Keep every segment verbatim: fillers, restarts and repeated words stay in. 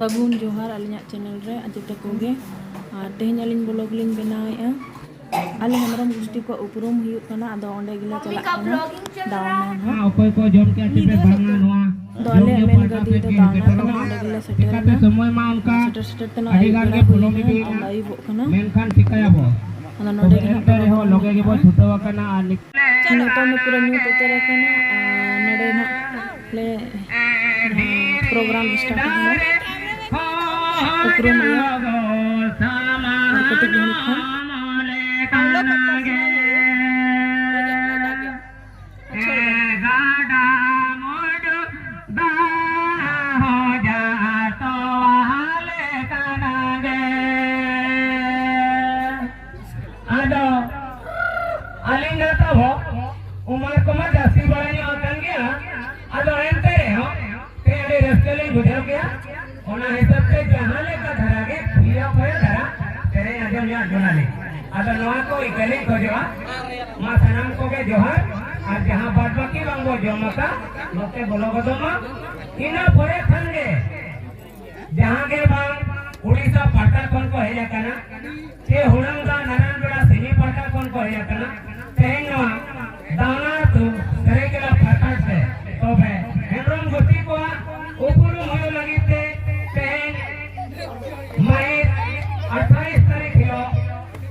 ᱥᱟᱹᱜᱩᱱ ᱡᱚᱦᱟᱨ ᱟᱹᱞᱤᱧᱟᱜ ᱪᱮᱱᱮᱞ ᱨᱮ ᱡᱚᱛᱚ ᱠᱚᱜᱮ᱾ ᱟᱨ ᱛᱮᱦᱮᱧ ᱟᱹᱞᱤᱧ ᱵᱞᱚᱜ ᱞᱤᱧ ᱵᱮᱱᱟᱣᱮᱫᱼᱟ᱾ ᱟᱞᱮ ᱦᱮᱢᱵᱨᱚᱢ ᱜᱩᱥᱴᱤ ᱠᱚᱣᱟᱜ ᱩᱯᱨᱩᱢ ᱦᱩᱭᱩᱜ ᱠᱟᱱᱟ, ᱟᱫᱚ ᱚᱸᱰᱮ ᱜᱮᱞᱮ ᱪᱟᱞᱟᱜ ᱠᱟᱱᱟ ᱫᱟᱬᱟᱱ ᱦᱟᱸᱜ᱾ ᱚᱠᱚᱭ ᱠᱚ ᱡᱚᱢ ᱠᱮᱜᱼᱟ ᱪᱮ ᱯᱮ ᱵᱟᱝᱟ ᱱᱚᱣᱟ ᱟᱫᱚ ᱟᱞᱮᱭᱟᱜ ᱢᱮᱱ ᱜᱟᱹᱰᱤ ᱫᱚ ᱫᱟᱬᱟ ᱠᱟᱱᱟ, ᱚᱸᱰᱮ ᱜᱮᱞᱮ ᱥᱮᱴᱮᱨ ᱮᱱᱟ᱾ ᱥᱚᱢᱚᱭ ᱢᱟ ᱚᱱᱠᱟ ᱥᱮᱴᱮᱨ ᱥᱮᱴᱮᱨ ᱛᱮ ᱱᱚᱜᱼᱚᱭ ᱟᱹᱰᱤ ᱜᱟᱱ ᱜᱮ ᱯᱚᱞᱚᱢ ᱤᱫᱤᱭᱮᱱᱟ᱾ ᱟᱨ ᱟᱹᱭᱩᱵᱚᱜ ᱠᱟᱱᱟ᱾ ᱢᱮᱱᱠᱷᱟᱱ ᱪᱤᱠᱟᱹᱭᱟᱵᱚ? ᱟᱫᱚ ᱱᱚᱰᱮ ᱜᱮ ᱱᱟᱜ ᱮᱱᱛᱮ ᱨᱮᱦᱚᱸ ᱞᱚᱜᱮ ᱜᱮᱵᱚ ᱪᱷᱩᱴᱟᱹᱣ ᱟᱠᱟᱱᱟ᱾ ᱟᱨ ᱱᱤᱛᱚᱜ ᱱᱤᱛᱚᱜ ᱫᱚ ᱯᱩᱨᱟᱹ ᱧᱩᱛ ᱩᱛᱟᱹᱨ ᱟᱠᱟᱱᱟ᱾ ᱟᱨ ᱱᱚᱰᱮ ᱱᱟᱜ ᱞᱮ ᱯᱨᱳᱜᱨᱟᱢ ᱥᱴᱟᱨᱴ ᱟᱠᱟᱱᱟ᱾ ᱩᱯᱨᱩᱢ ᱨᱮᱭᱟᱜ ᱟᱨ ᱠᱟᱹᱴᱤᱡ ᱜᱷᱟᱹᱲᱤᱡ ᱠᱷᱚᱱ ᱟᱫᱚ ᱟᱹᱞᱤᱧ ᱫᱚ ᱛᱟᱵᱚ ᱩᱢᱟᱹᱨ ᱠᱚᱢᱟ ᱡᱟᱹᱥᱛᱤ ᱵᱟᱲᱟ ᱧᱚᱜ ᱟᱠᱟᱱ ᱜᱮᱭᱟ᱾ ᱟᱫᱚ ᱮᱱᱛᱮ ᱨᱮᱦᱚᱸ ᱛᱮᱦᱮᱧ ᱟᱹᱰᱤ ᱨᱟᱹᱥᱠᱟᱹ ᱞᱤᱧ ᱵᱩᱡᱷᱟᱹᱣ ᱠᱮᱜᱼᱟ᱾ ᱚᱱᱟ ᱦᱤᱥᱟᱹᱵ ᱛᱮ ᱡᱟᱦᱟᱸ ᱞᱮᱠᱟ ᱫᱷᱟᱨᱟ ᱜᱮ ᱯᱷᱤᱭᱟ ᱯᱷᱚᱭᱟ ᱫᱷᱟᱨᱟ ᱥᱮᱨᱮᱧ ᱟᱸᱡᱚᱢ ᱧᱚᱜ ᱡᱚᱱᱟᱞᱤᱧ᱾ ᱟᱫᱚ ᱱᱚᱣᱟ ᱠᱚ ᱤᱠᱟᱹᱞᱤᱧ ᱠᱷᱚᱡᱚᱜᱼᱟ᱾ ᱢᱟ ᱥᱟᱱᱟᱢ ᱠᱚᱜᱮ ᱡᱚᱦᱟᱨ, ᱟᱨ ᱡᱟᱦᱟᱸ ᱵᱟᱫ ᱵᱟᱹᱠᱤ ᱵᱟᱝ ᱵᱚ ᱡᱚᱢ ᱟᱠᱟᱫ, ᱱᱚᱛᱮ ᱵᱚᱞᱚ ᱜᱚᱫᱚᱜ ᱢᱟ᱾ ᱤᱱᱟᱹ ᱯᱚᱨᱮ ᱠᱷᱟᱱ ᱜᱮ ᱡᱟᱦᱟᱸ ᱜᱮ ᱵᱟᱝ ᱩᱲᱤᱥᱥᱟ ᱯᱟᱦᱴᱟ ᱠᱷᱚᱱ ᱠᱚ ᱦᱮᱡ ᱟᱠᱟᱱᱟ, ᱥᱮ ᱦᱩᱲᱟᱹᱝ ᱫᱟ ᱱᱟᱨᱟᱭᱚᱱ ᱵᱮᱲᱟ ᱥᱤᱧ ᱯᱟᱦᱴᱟ ᱠᱷᱚᱱ ᱠᱚ ᱦᱮᱡ ᱟᱠᱟᱱᱟ, ᱛᱮᱦᱮᱧ ᱱᱚᱣᱟ ᱫᱟᱣᱱᱟ ᱟᱹᱛᱩ ᱥᱟᱹᱨᱟᱹᱭᱠᱮᱞᱟ ᱯᱟᱦᱴᱟ ᱛᱮ ᱛᱚᱵᱮ ᱦᱮᱢᱵᱨᱚᱢ ᱜᱩᱥᱴᱤ ᱠᱚᱣᱟᱜ ᱩᱯᱨᱩᱢ ᱦᱩᱭᱩᱜ ᱞᱟᱹᱜᱤᱫ ᱛᱮ ᱛᱮᱦᱮᱧ ᱢᱟᱹᱦᱤᱛ ᱟᱴᱷᱟᱭᱤᱥ ᱛᱟᱹᱨᱤᱠᱷ ᱦᱤᱞᱳᱜ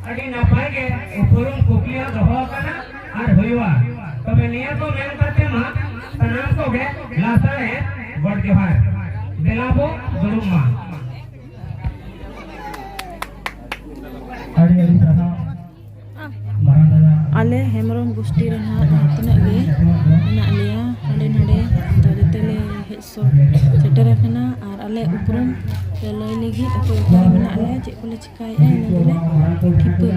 ᱟᱹᱰᱤ ᱱᱟᱯᱟᱭ ᱜᱮ ᱩᱯᱨᱩᱢ ᱠᱩᱠᱞᱤ ᱦᱚᱸ ᱫᱚᱦᱚ ᱟᱠᱟᱱᱟ ᱟᱨ ᱦᱩᱭᱩᱜᱼᱟ᱾ ᱛᱚᱵᱮ ᱱᱤᱭᱟᱹ ᱠᱚ ᱢᱮᱱ ᱠᱟᱛᱮ ᱢᱟ ᱥᱟᱱᱟᱢ ᱠᱚᱜᱮ ᱞᱟᱥᱟᱲᱦᱮᱫ ᱜᱚᱰ ᱡᱚᱦᱟᱨ᱾ ᱫᱮᱞᱟ ᱵᱚ ᱫᱩᱲᱩᱵ ᱢᱟ᱾ ᱟᱹᱰᱤ ᱟᱹᱰᱤ ᱥᱟᱨᱦᱟᱣ᱾ ᱢᱟᱨᱟᱝ ᱫᱟᱫᱟ᱾ ᱟᱞᱮ ᱦᱮᱢᱵᱨᱚᱢ ᱜᱩᱥᱴᱤ ᱨᱮ ᱱᱟᱦᱟᱜ ᱡᱟᱦᱟᱸ ᱛᱤᱱᱟᱹᱜ ᱜᱮ ᱢᱮᱱᱟᱜ ᱞᱮᱭᱟ ᱦᱟᱸᱰᱮ ᱱᱟᱰᱮ, ᱟᱫᱚ ᱡᱚᱛᱚ ᱞᱮ ᱦᱮᱡ ᱥᱚ-, ᱥᱮᱴᱮᱨ ᱟᱠᱟᱱᱟ ᱟᱨ ᱟᱞᱮ ᱩᱯᱨᱩᱢ ᱞᱮ ᱞᱟᱹᱭ ᱞᱟᱹᱜᱤᱫ ᱚᱠᱚᱭ ᱚᱠᱟ ᱨᱮ ᱢᱮᱱᱟᱜ ᱞᱮᱭᱟ, ᱪᱮᱫ ᱠᱚᱞᱮ ᱪᱤᱠᱟᱹᱭᱮᱫᱼᱟ, ᱤᱱᱟᱹ ᱜᱮᱞᱮ ᱴᱷᱤᱯᱟᱹ,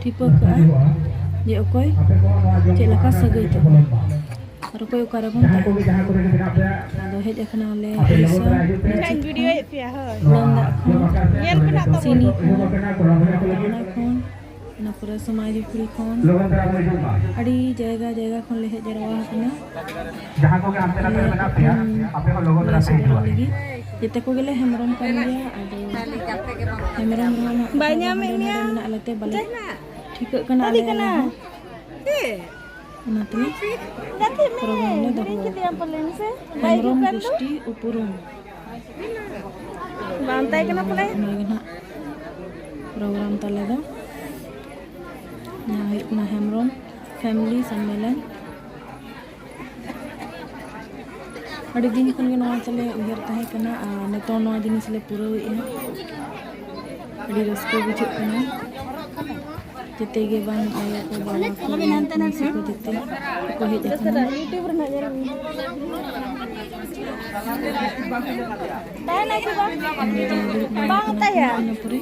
ᱴᱷᱤᱯᱟᱹ ᱠᱟᱜᱼᱟ ᱡᱮ ᱚᱠᱚᱭ ᱪᱮᱫ ᱞᱮᱠᱟ ᱥᱟᱹᱜᱟᱹᱭ ᱛᱟᱵᱚᱱ᱾ ᱟᱨ ᱚᱠᱚᱭ ᱚᱠᱟ ᱨᱮᱵᱚᱱ ᱛᱟᱦᱮᱱᱟ᱾ ᱟᱫᱚ ᱦᱮᱡ ᱟᱠᱟᱱᱟᱞᱮ ᱤᱭᱟᱹ ᱥᱮᱫ, ᱢᱤᱪᱷᱤᱛ ᱠᱷᱚᱱ, ᱩᱲᱟᱱᱫᱟ ᱠᱷᱚᱱ, ᱥᱤᱱᱤ ᱠᱷᱚᱱ, ᱚᱱᱟ ᱠᱷᱚᱱ, ᱚᱱᱟ ᱯᱚᱨᱮ ᱥᱚᱢᱟᱭ ᱡᱩᱯᱷᱲᱤ ᱠᱷᱚᱱ ᱞᱚᱜᱚᱱ ᱫᱷᱟᱨᱟ ᱵᱚᱱ ᱦᱤᱡᱩᱜ ᱢᱟ᱾ ᱟᱹᱰᱤ ᱡᱟᱭᱜᱟ ᱡᱟᱭᱜᱟ ᱠᱷᱚᱱ ᱞᱮ ᱦᱮᱡ ᱡᱟᱨᱣᱟ ᱟᱠᱟᱱᱟ᱾ ᱡᱟᱦᱟᱸ ᱠᱚᱜᱮ ᱦᱟᱱᱛᱮ ᱱᱟᱛᱮ ᱨᱮ ᱢᱮᱱᱟᱜ ᱯᱮᱭᱟ, ᱟᱯᱮ ᱦᱚᱸ ᱞᱚᱜᱚᱱ ᱫᱷᱟᱨᱟ ᱯᱮ ᱦᱤᱡᱩᱜᱼᱟ᱾ ᱞᱟᱹᱜᱤᱫ ᱡᱮᱛᱮ ᱠᱚᱜᱮᱞᱮ ᱦᱮᱢᱵᱨᱚᱢ ᱠᱟᱱ ᱜᱮᱭᱟ, ᱟᱫᱚ ᱦᱮᱢᱵᱨᱚᱢ ᱨᱮᱦᱚᱸ ᱱᱟᱜ ᱵᱟᱭ ᱧᱟᱢᱮᱫ ᱱᱚᱰᱮ ᱢᱮᱭᱟ᱾ ᱢᱮᱱᱟᱜ ᱞᱮᱛᱮ ᱵᱟᱞᱮ ᱴᱷᱤᱠᱟᱹᱜ ᱠᱟᱱᱟ ᱟᱞᱮ ᱦᱚᱸ᱾ ᱚᱱᱟᱛᱮ ᱜᱟᱛᱮᱜ ᱢᱮ, ᱯᱨᱳᱜᱨᱟᱢ ᱞᱮ ᱦᱤᱲᱤᱧ ᱫᱚᱦᱚ ᱠᱮᱫᱮᱭᱟᱢ ᱯᱟᱞᱮᱱ ᱥᱮ? ᱵᱟᱭ ᱦᱤᱡᱩᱜ ᱦᱮᱢᱵᱨᱚᱢ ᱠᱟᱱ ᱫᱚ? ᱜᱳᱥᱴᱤ ᱩᱯᱨᱩᱢ᱾ ᱵᱟᱝ ᱛᱟᱦᱮᱸ ᱠᱟᱱᱟ ᱯᱟᱞᱮ? ᱚᱱᱟᱜᱮ ᱱᱟᱦᱟᱜ ᱯᱨᱳᱜᱨᱟᱢ ᱛᱟᱞᱮ ᱫᱚ᱾ ᱱᱚᱣᱟ ᱦᱩᱭᱩᱜ ᱠᱟᱱᱟ ᱦᱮᱢᱵᱨᱚᱢ ᱯᱷᱮᱢᱤᱞᱤ ᱥᱚᱢᱢᱮᱞᱚᱱ᱾ ᱟᱹᱰᱤ ᱫᱤᱱ ᱠᱷᱚᱱ ᱜᱮ ᱱᱚᱣᱟ ᱛᱟᱞᱮ ᱩᱭᱦᱟᱹᱨ ᱛᱟᱦᱮᱸ ᱠᱟᱱᱟ, ᱟᱨ ᱱᱤᱛᱚᱝ ᱱᱚᱣᱟ ᱡᱤᱱᱤᱥ ᱞᱮ ᱯᱩᱨᱟᱹᱣᱮᱫᱼᱟ᱾ ᱟᱹᱰᱤ ᱨᱟᱹᱥᱠᱟᱹ ᱵᱩᱡᱷᱟᱹᱜ ᱠᱟᱱᱟ᱾ ᱡᱮᱛᱮ ᱜᱮ ᱵᱟᱝ ᱟᱭᱳ ᱠᱚ, ᱵᱟᱵᱟ ᱠᱚ, ᱵᱚᱭᱦᱟ ᱠᱚ, ᱢᱤᱥᱤ ᱠᱚ ᱡᱮᱛᱮ ᱠᱚ ᱦᱮᱡ ᱟᱠᱟᱱᱟ᱾ ᱛᱟᱦᱮᱱᱟ ᱥᱮ ᱵᱟᱝ? ᱚᱸᱰᱮ ᱫᱚ ᱫᱩᱲᱩᱵ ᱵᱟᱲᱟ ᱵᱟᱝ ᱠᱟᱱᱟ ᱠᱚ, ᱛᱟᱭᱟ᱾ ᱤᱱᱟᱹ ᱯᱚᱨᱮ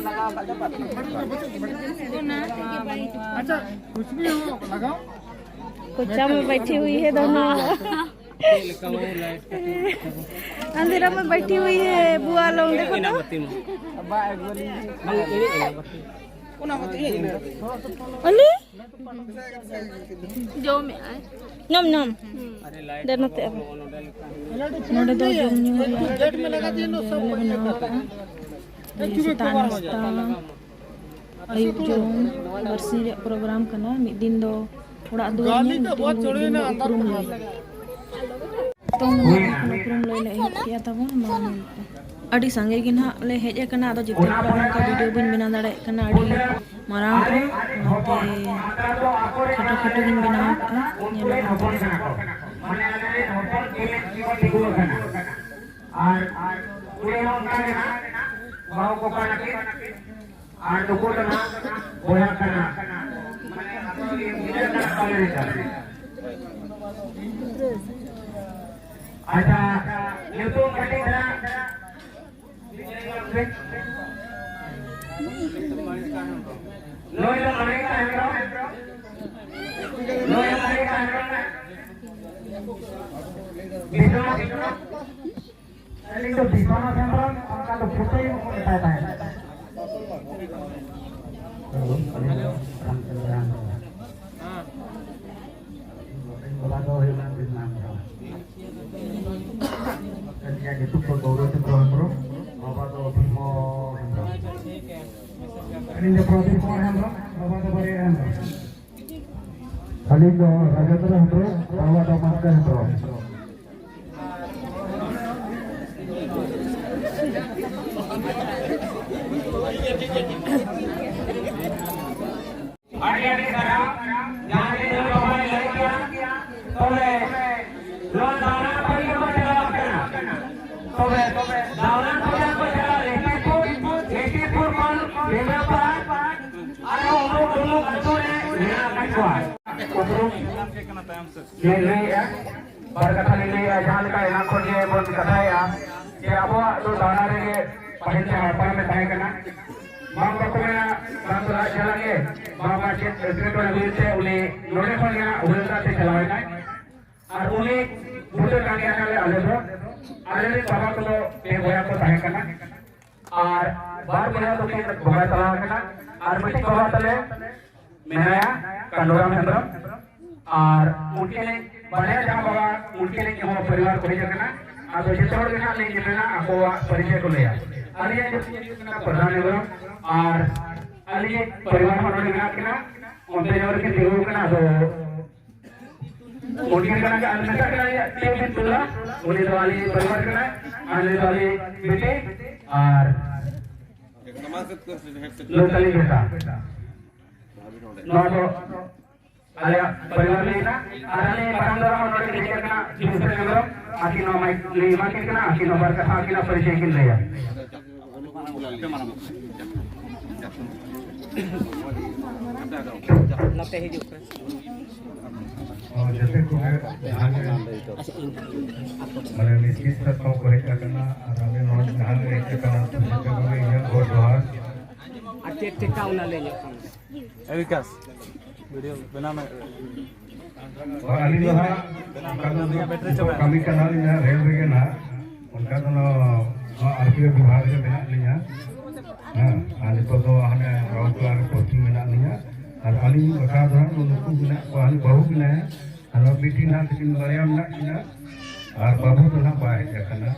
ᱟᱪᱪᱷᱟ, ᱠᱩᱪ ᱵᱷᱤ ᱦᱳ, ᱞᱟᱜᱟᱣ᱾ ᱠᱚᱪᱟ ᱢᱮ ᱵᱟᱭᱴᱷᱤ ᱦᱩᱭ ᱦᱮ ᱫᱚᱱᱳ᱾ अंधेरा में बैठी हुई है बुआ लोग, देखो तो। ᱚᱱᱟ ᱡᱚᱢᱮᱜᱼᱟᱭ᱾ ᱱᱚᱢ, ᱱᱚᱢ᱾ ᱫᱮ ᱱᱚᱛᱮ ᱟᱵᱚ᱾ ᱱᱚᱰᱮ ᱫᱚ ᱡᱚᱢ ᱧᱩ ᱨᱮᱭᱟᱜ ᱡᱟᱭᱜᱟ ᱞᱮ ᱵᱮᱱᱟᱣ ᱟᱠᱟᱫᱼᱟ᱾ ᱥᱮᱛᱟᱜ ᱱᱟᱥᱛᱟ, ᱟᱹᱭᱩᱵ ᱡᱚᱢ, ᱵᱟᱨᱥᱤᱧ ᱨᱮᱭᱟᱜ ᱯᱨᱳᱜᱨᱟᱢ ᱠᱟᱱᱟ᱾ ᱢᱤᱫ ᱫᱤᱱ ᱫᱚ ᱚᱲᱟᱜ ᱫᱩᱣᱟᱹᱨ ᱧᱮᱞ, ᱢᱤᱫ ᱫᱤᱱ ᱫᱚ ᱩᱯᱨᱩᱢ ᱞᱟᱹᱭ᱾ ᱛᱚ, ᱢᱟᱱᱮ ᱮᱠᱷᱚᱱ ᱩᱯᱨᱩᱢ ᱞᱟᱹᱭ ᱞᱮ ᱮᱦᱚᱵ ᱠᱮᱜᱼᱟ ᱛᱟᱵᱚᱱ, ᱢᱟ ᱧᱮᱞ ᱯᱮ᱾ ᱟᱹᱰᱤ ᱥᱟᱸᱜᱮ ᱜᱮ ᱱᱟᱦᱟᱜ ᱞᱮ ᱦᱮᱡ ᱟᱠᱟᱱᱟ, ᱟᱫᱚ ᱡᱚᱛᱚ ᱦᱚᱲ ᱚᱱᱠᱟ ᱵᱷᱤᱰᱤᱭᱳ ᱵᱟᱹᱧ ᱵᱮᱱᱟᱣ ᱫᱟᱲᱮᱭᱟᱜ ᱠᱟᱱᱟ, ᱟᱹᱰᱤ ᱢᱟᱨᱟᱝ ᱠᱚ, ᱚᱱᱟᱛᱮ ᱠᱷᱟᱴᱚ ᱠᱷᱟᱴᱚ ᱜᱤᱧ ᱵᱮᱱᱟᱣ ᱠᱟᱜᱼᱟ, ᱧᱮᱞ ᱯᱮ᱾ ᱟᱨ ᱠᱩᱲᱤ ᱦᱚᱸ ᱚᱱᱠᱟ ᱜᱮ ᱱᱟᱦᱟᱜ, ᱵᱟᱹᱦᱩ ᱠᱚ ᱠᱟᱱᱟ ᱠᱤᱱ᱾ ᱟᱨ ᱱᱩᱠᱩ ᱫᱚ ᱱᱟᱦᱟᱜ ᱵᱚᱭᱦᱟ ᱠᱟᱱᱟ᱾ ᱟᱪᱪᱷᱟ, ᱧᱩᱛᱩᱢ ᱠᱟᱹᱴᱤᱡ ᱫᱷᱟᱨᱟ᱾ ᱱᱩᱭ ᱫᱚ ᱢᱟᱱᱤᱠᱟ ᱦᱮᱢᱵᱨᱚᱢ᱾ ᱱᱩᱭ ᱫᱚ ᱢᱟᱱᱤᱠᱟ ᱦᱮᱢᱵᱨᱚᱢ᱾ ᱵᱤᱥᱣᱟᱥ ᱦᱮᱢᱵᱨᱚᱢ᱾ ᱟᱹᱞᱤᱧ ᱫᱚ ᱵᱤᱥᱣᱟᱱᱟᱛᱷ ᱦᱮᱢᱵᱨᱚᱢ, ᱚᱱᱠᱟ ᱫᱚ ᱯᱷᱩᱴᱟᱹᱭ ᱠᱚ ᱢᱮᱛᱟᱭ ᱛᱟᱦᱮᱸᱫ᱾ ᱨᱟᱢᱪᱚᱸᱫᱽᱨᱚ ᱦᱮᱢᱵᱨᱚᱢ᱾ ᱤᱧ ᱵᱟᱵᱟ ᱫᱚ ᱦᱩᱭᱩᱜ ᱠᱟᱱᱟ ᱵᱤᱨᱢᱟ ᱦᱮᱢᱵᱨᱚᱢ᱾ ᱟᱹᱞᱤᱧᱟᱜ ᱧᱩᱛᱩᱢ ᱫᱚ ᱜᱚᱣᱨᱚᱵ ᱪᱚᱸᱫᱽᱨᱚ ᱦᱮᱢᱵᱨᱚᱢ, ᱵᱟᱵᱟ ᱫᱚ ᱵᱷᱤᱢᱚ ᱦᱮᱢᱵᱨᱚᱢ᱾ ᱟᱹᱞᱤᱧ ᱫᱚ ᱯᱨᱚᱫᱤᱯ ᱠᱩᱢᱟᱨ ᱦᱮᱢᱵᱨᱚᱢ, ᱵᱟᱵᱟ ᱫᱚ ᱵᱟᱨᱭᱟ ᱦᱮᱢᱵᱨᱚᱢ᱾ ᱟᱹᱞᱤᱧ ᱫᱚ ᱨᱟᱡᱮᱱᱫᱨᱚ ᱦᱮᱢᱵᱨᱚᱢ, ᱵᱟᱵᱟ ᱫᱚ ᱢᱟᱨᱠᱚ ᱦᱮᱢᱵᱨᱚᱢ᱾ ᱟᱹᱰᱤ ᱟᱹᱰᱤ ᱥᱟᱨᱦᱟᱣ᱾ ᱡᱟᱦᱟᱸ ᱜᱮ ᱱᱩᱭ ᱵᱟᱵᱟᱭ ᱞᱟᱹᱭ ᱠᱮᱜᱼᱟ, ᱛᱚᱵᱮ ᱱᱚᱣᱟ ᱫᱟᱬᱟ ᱯᱟᱹᱨᱤ ᱠᱚ ᱪᱟᱞᱟᱣ ᱠᱟᱱᱟ᱾ ᱛᱚᱵᱮ ᱫᱟᱬᱟ ᱯᱟᱹᱨᱤ ᱠᱚ ᱪᱟᱞᱟᱣ ᱞᱮᱠᱷᱟᱱ ᱠᱚ, ᱞᱮᱠᱷᱟᱱ ᱠᱚ ᱠᱷᱚᱱ ᱵᱮᱸᱜᱟ ᱯᱟᱲᱟ ᱟᱨᱦᱚᱸ ᱩᱢᱩᱠ ᱰᱩᱢᱩᱠ ᱟᱹᱛᱩ ᱨᱮ ᱢᱮᱱᱟᱜ ᱟᱠᱟᱫ ᱠᱚᱣᱟ᱾ ᱩᱯᱨᱩᱢ ᱞᱤᱧ ᱞᱟᱹᱭᱮᱜᱼᱟ, ᱵᱟᱨ ᱠᱟᱛᱷᱟ ᱞᱤᱧ ᱞᱟᱹᱭᱮᱜᱼᱟ, ᱡᱟᱦᱟᱸ ᱞᱮᱠᱟ ᱮᱱᱟᱝ ᱠᱷᱚᱱ ᱜᱮ ᱵᱚᱱ ᱠᱟᱛᱷᱟᱭᱮᱜᱼᱟ ᱡᱮ ᱟᱵᱚᱣᱟᱜ ᱫᱚ ᱫᱟᱬᱟ ᱨᱮᱜᱮ ᱯᱟᱹᱦᱤᱞ ᱡᱟᱦᱟᱸ ᱦᱟᱯᱲᱟᱢᱮ ᱛᱟᱦᱮᱸ ᱠᱟᱱᱟ, ᱵᱟᱝ ᱵᱟᱠᱚ ᱢᱮᱱᱟ, ᱵᱟᱝ ᱫᱚ ᱞᱟᱡ ᱡᱟᱞᱟ ᱜᱮ, ᱵᱟᱝ ᱵᱟᱝ ᱪᱮᱫ ᱮᱴᱠᱮᱴᱚᱬᱮ ᱦᱩᱭᱮᱱ ᱛᱮ ᱩᱱᱤ ᱱᱚᱰᱮ ᱠᱷᱚᱱ ᱜᱮ ᱦᱟᱸᱜ ᱦᱩᱲᱟᱹ ᱫᱟᱜ ᱛᱮ ᱪᱟᱞᱟᱣ ᱮᱱᱟᱭ᱾ ᱟᱨ ᱩᱱᱤ ᱵᱩᱴᱟᱹ ᱠᱟᱱ ᱜᱮᱭᱟ ᱞᱮ ᱟᱞᱮ ᱫᱚ᱾ ᱟᱞᱮ ᱨᱮᱱ ᱵᱟᱵᱟ ᱠᱚᱫᱚ ᱯᱮ ᱵᱚᱭᱦᱟ ᱠᱚ ᱛᱟᱦᱮᱸ ᱠᱟᱱᱟ᱾ ᱟᱨ ᱵᱟᱨ ᱵᱚᱭᱦᱟ ᱫᱚᱠᱤᱱ ᱵᱚᱸᱜᱟ ᱛᱟᱞᱟ ᱟᱠᱟᱱᱟ᱾ ᱟᱨ ᱢᱤᱫᱴᱤᱡ ᱵᱟᱵᱟ ᱛᱟᱞᱮ ᱢᱮᱱᱟᱭᱟ ᱠᱟᱱᱰᱩᱨᱟᱢ ᱦᱮᱢᱵᱨᱚᱢ᱾ ᱟᱨ ᱩᱱᱠᱤᱱᱤᱡ ᱵᱟᱨᱭᱟ ᱡᱟᱦᱟᱸ ᱵᱟᱵᱟ, ᱩᱱᱠᱤᱱᱤᱡ ᱦᱚᱸ ᱯᱚᱨᱤᱵᱟᱨ ᱠᱚ ᱦᱮᱡ ᱟᱠᱟᱱᱟ᱾ ᱟᱫᱚ ᱡᱚᱛᱚ ᱦᱚᱲ ᱜᱮ ᱱᱟᱦᱟᱜ ᱞᱤᱧ ᱢᱮᱱᱟ ᱟᱠᱚᱣᱟᱜ ᱯᱚᱨᱤᱪᱚᱭ ᱠᱚ ᱞᱟᱹᱭᱟ᱾ ᱟᱹᱞᱤᱧᱟᱜ ᱧᱩᱛᱩᱢ ᱦᱩᱭᱩᱜ ᱠᱟᱱᱟ ᱯᱨᱚᱫᱷᱟᱱ ᱦᱮᱢᱵᱨᱚᱢ᱾ ᱟᱨ ᱟᱹᱞᱤᱧᱤᱡ ᱯᱚᱨᱤᱵᱟᱨ ᱦᱚᱸ ᱱᱚᱰᱮ ᱢᱮᱱᱟᱜ ᱠᱤᱱᱟ, ᱚᱱᱛᱮ ᱧᱚᱜ ᱨᱮᱠᱤᱱ ᱛᱤᱸᱜᱩ ᱟᱠᱟᱱᱟ᱾ ᱟᱫᱚ ᱩᱱᱠᱤᱱ ᱠᱟᱱᱟ ᱠᱤᱱ ᱟᱨ ᱢᱮᱛᱟ ᱠᱤᱱᱟ ᱴᱤᱭᱩᱵᱤᱱ ᱛᱩᱞᱟ, ᱩᱱᱤ ᱫᱚ ᱟᱹᱞᱤᱧ ᱯᱚᱨᱤᱵᱟᱨ ᱠᱟᱱᱟᱭ, ᱟᱨ ᱱᱩᱭ ᱫᱚ ᱟᱹᱞᱤᱧ ᱵᱤᱴᱤ, ᱟᱨ ᱱᱩᱭ ᱛᱟᱹᱞᱤᱧ ᱵᱮᱴᱟ᱾ ᱱᱚᱣᱟ ᱫᱚ ᱟᱞᱮᱭᱟᱜ ᱯᱚᱨᱤᱵᱟᱨ ᱞᱟᱹᱭ ᱮᱫᱟ᱾ ᱟᱨ ᱟᱞᱮ ᱢᱟᱨᱟᱝ ᱫᱟᱫᱟ ᱦᱚᱸ ᱱᱚᱰᱮ ᱠᱤᱱ ᱦᱮᱡ ᱟᱠᱟᱱᱟ, ᱡᱤᱱᱥᱮᱱ ᱦᱮᱢᱵᱨᱚᱢ, ᱟᱹᱠᱤᱱ ᱱᱚᱣᱟ ᱢᱟᱭᱤᱠ ᱞᱤᱧ ᱮᱢᱟ ᱠᱤᱱ ᱠᱟᱱᱟ, ᱟᱹᱠᱤᱱ ᱦᱚᱸ ᱵᱟᱨ ᱠᱟᱛᱷᱟ ᱟᱹᱠᱤᱱᱟᱜ ᱯᱚᱨᱤᱪᱚᱭ ᱠᱤᱱ ᱞᱟᱹᱭᱟ᱾ ᱱᱚᱛᱮ ᱦᱤᱡᱩᱜ ᱯᱮ᱾ ᱟᱨ ᱡᱚᱛᱚ ᱠᱚᱜᱮ ᱡᱟᱦᱟᱸ ᱜᱮ ᱢᱟᱱᱮ ᱢᱤᱥᱠᱤᱛ ᱥᱮᱫ ᱠᱷᱚᱱ ᱠᱚ ᱦᱮᱡ ᱟᱠᱟᱱᱟ, ᱟᱨ ᱟᱞᱮ ᱱᱚᱣᱟ ᱡᱟᱦᱟᱸ ᱞᱮ ᱦᱮᱡ ᱟᱠᱟᱱᱟ, ᱡᱚᱛᱚ ᱠᱚᱜᱮ ᱤᱧᱟᱹᱜ ᱜᱚᱰ ᱡᱚᱦᱟᱨ᱾ ᱟᱨ ᱪᱮᱫ ᱪᱮᱠᱟ ᱚᱱᱟ ᱞᱟᱹᱭ ᱧᱚᱜ ᱠᱟᱱᱟ? ᱮ ᱵᱤᱠᱟᱥ, ᱵᱷᱤᱰᱤᱭᱳ ᱵᱮᱱᱟᱣ ᱢᱮ᱾ ᱦᱳᱭ, ᱟᱹᱞᱤᱧ ᱫᱚ ᱦᱟᱸᱜ ᱚᱱᱠᱟ ᱫᱚ ᱱᱤᱛᱚᱜ ᱠᱟᱹᱢᱤ ᱠᱟᱱᱟᱞᱤᱧ ᱦᱟᱸᱜ ᱨᱮᱞ ᱨᱮᱜᱮ ᱱᱟᱦᱟᱜ, ᱚᱱᱠᱟ ᱫᱚ ᱱᱚᱣᱟ ᱟᱨ ᱯᱤ ᱮᱯᱷ ᱵᱤᱵᱷᱟᱜᱽ ᱨᱮ ᱢᱮᱱᱟᱜ ᱞᱤᱧᱟ᱾ ᱦᱮᱸ, ᱟᱨ ᱱᱤᱛᱚᱜ ᱫᱚ ᱦᱟᱱᱮ ᱨᱟᱣᱩᱨᱠᱮᱞᱟ ᱨᱮ ᱯᱳᱥᱴ ᱵᱟᱠᱷᱨᱟ ᱫᱚ ᱱᱩᱠᱩ ᱢᱮᱱᱟᱜ ᱠᱚᱣᱟ, ᱩᱱᱤ ᱵᱟᱹᱦᱩ ᱢᱮᱱᱟᱭᱟ, ᱟᱨ ᱢᱤᱫᱴᱤᱡ ᱱᱟᱜ ᱛᱟᱹᱠᱤᱱ ᱵᱟᱨᱭᱟ ᱢᱮᱱᱟᱜ ᱠᱤᱱᱟ, ᱟᱨ ᱵᱟᱹᱵᱩ ᱫᱚ ᱱᱟᱜ ᱵᱟᱭ ᱦᱮᱡ ᱟᱠᱟᱱᱟ,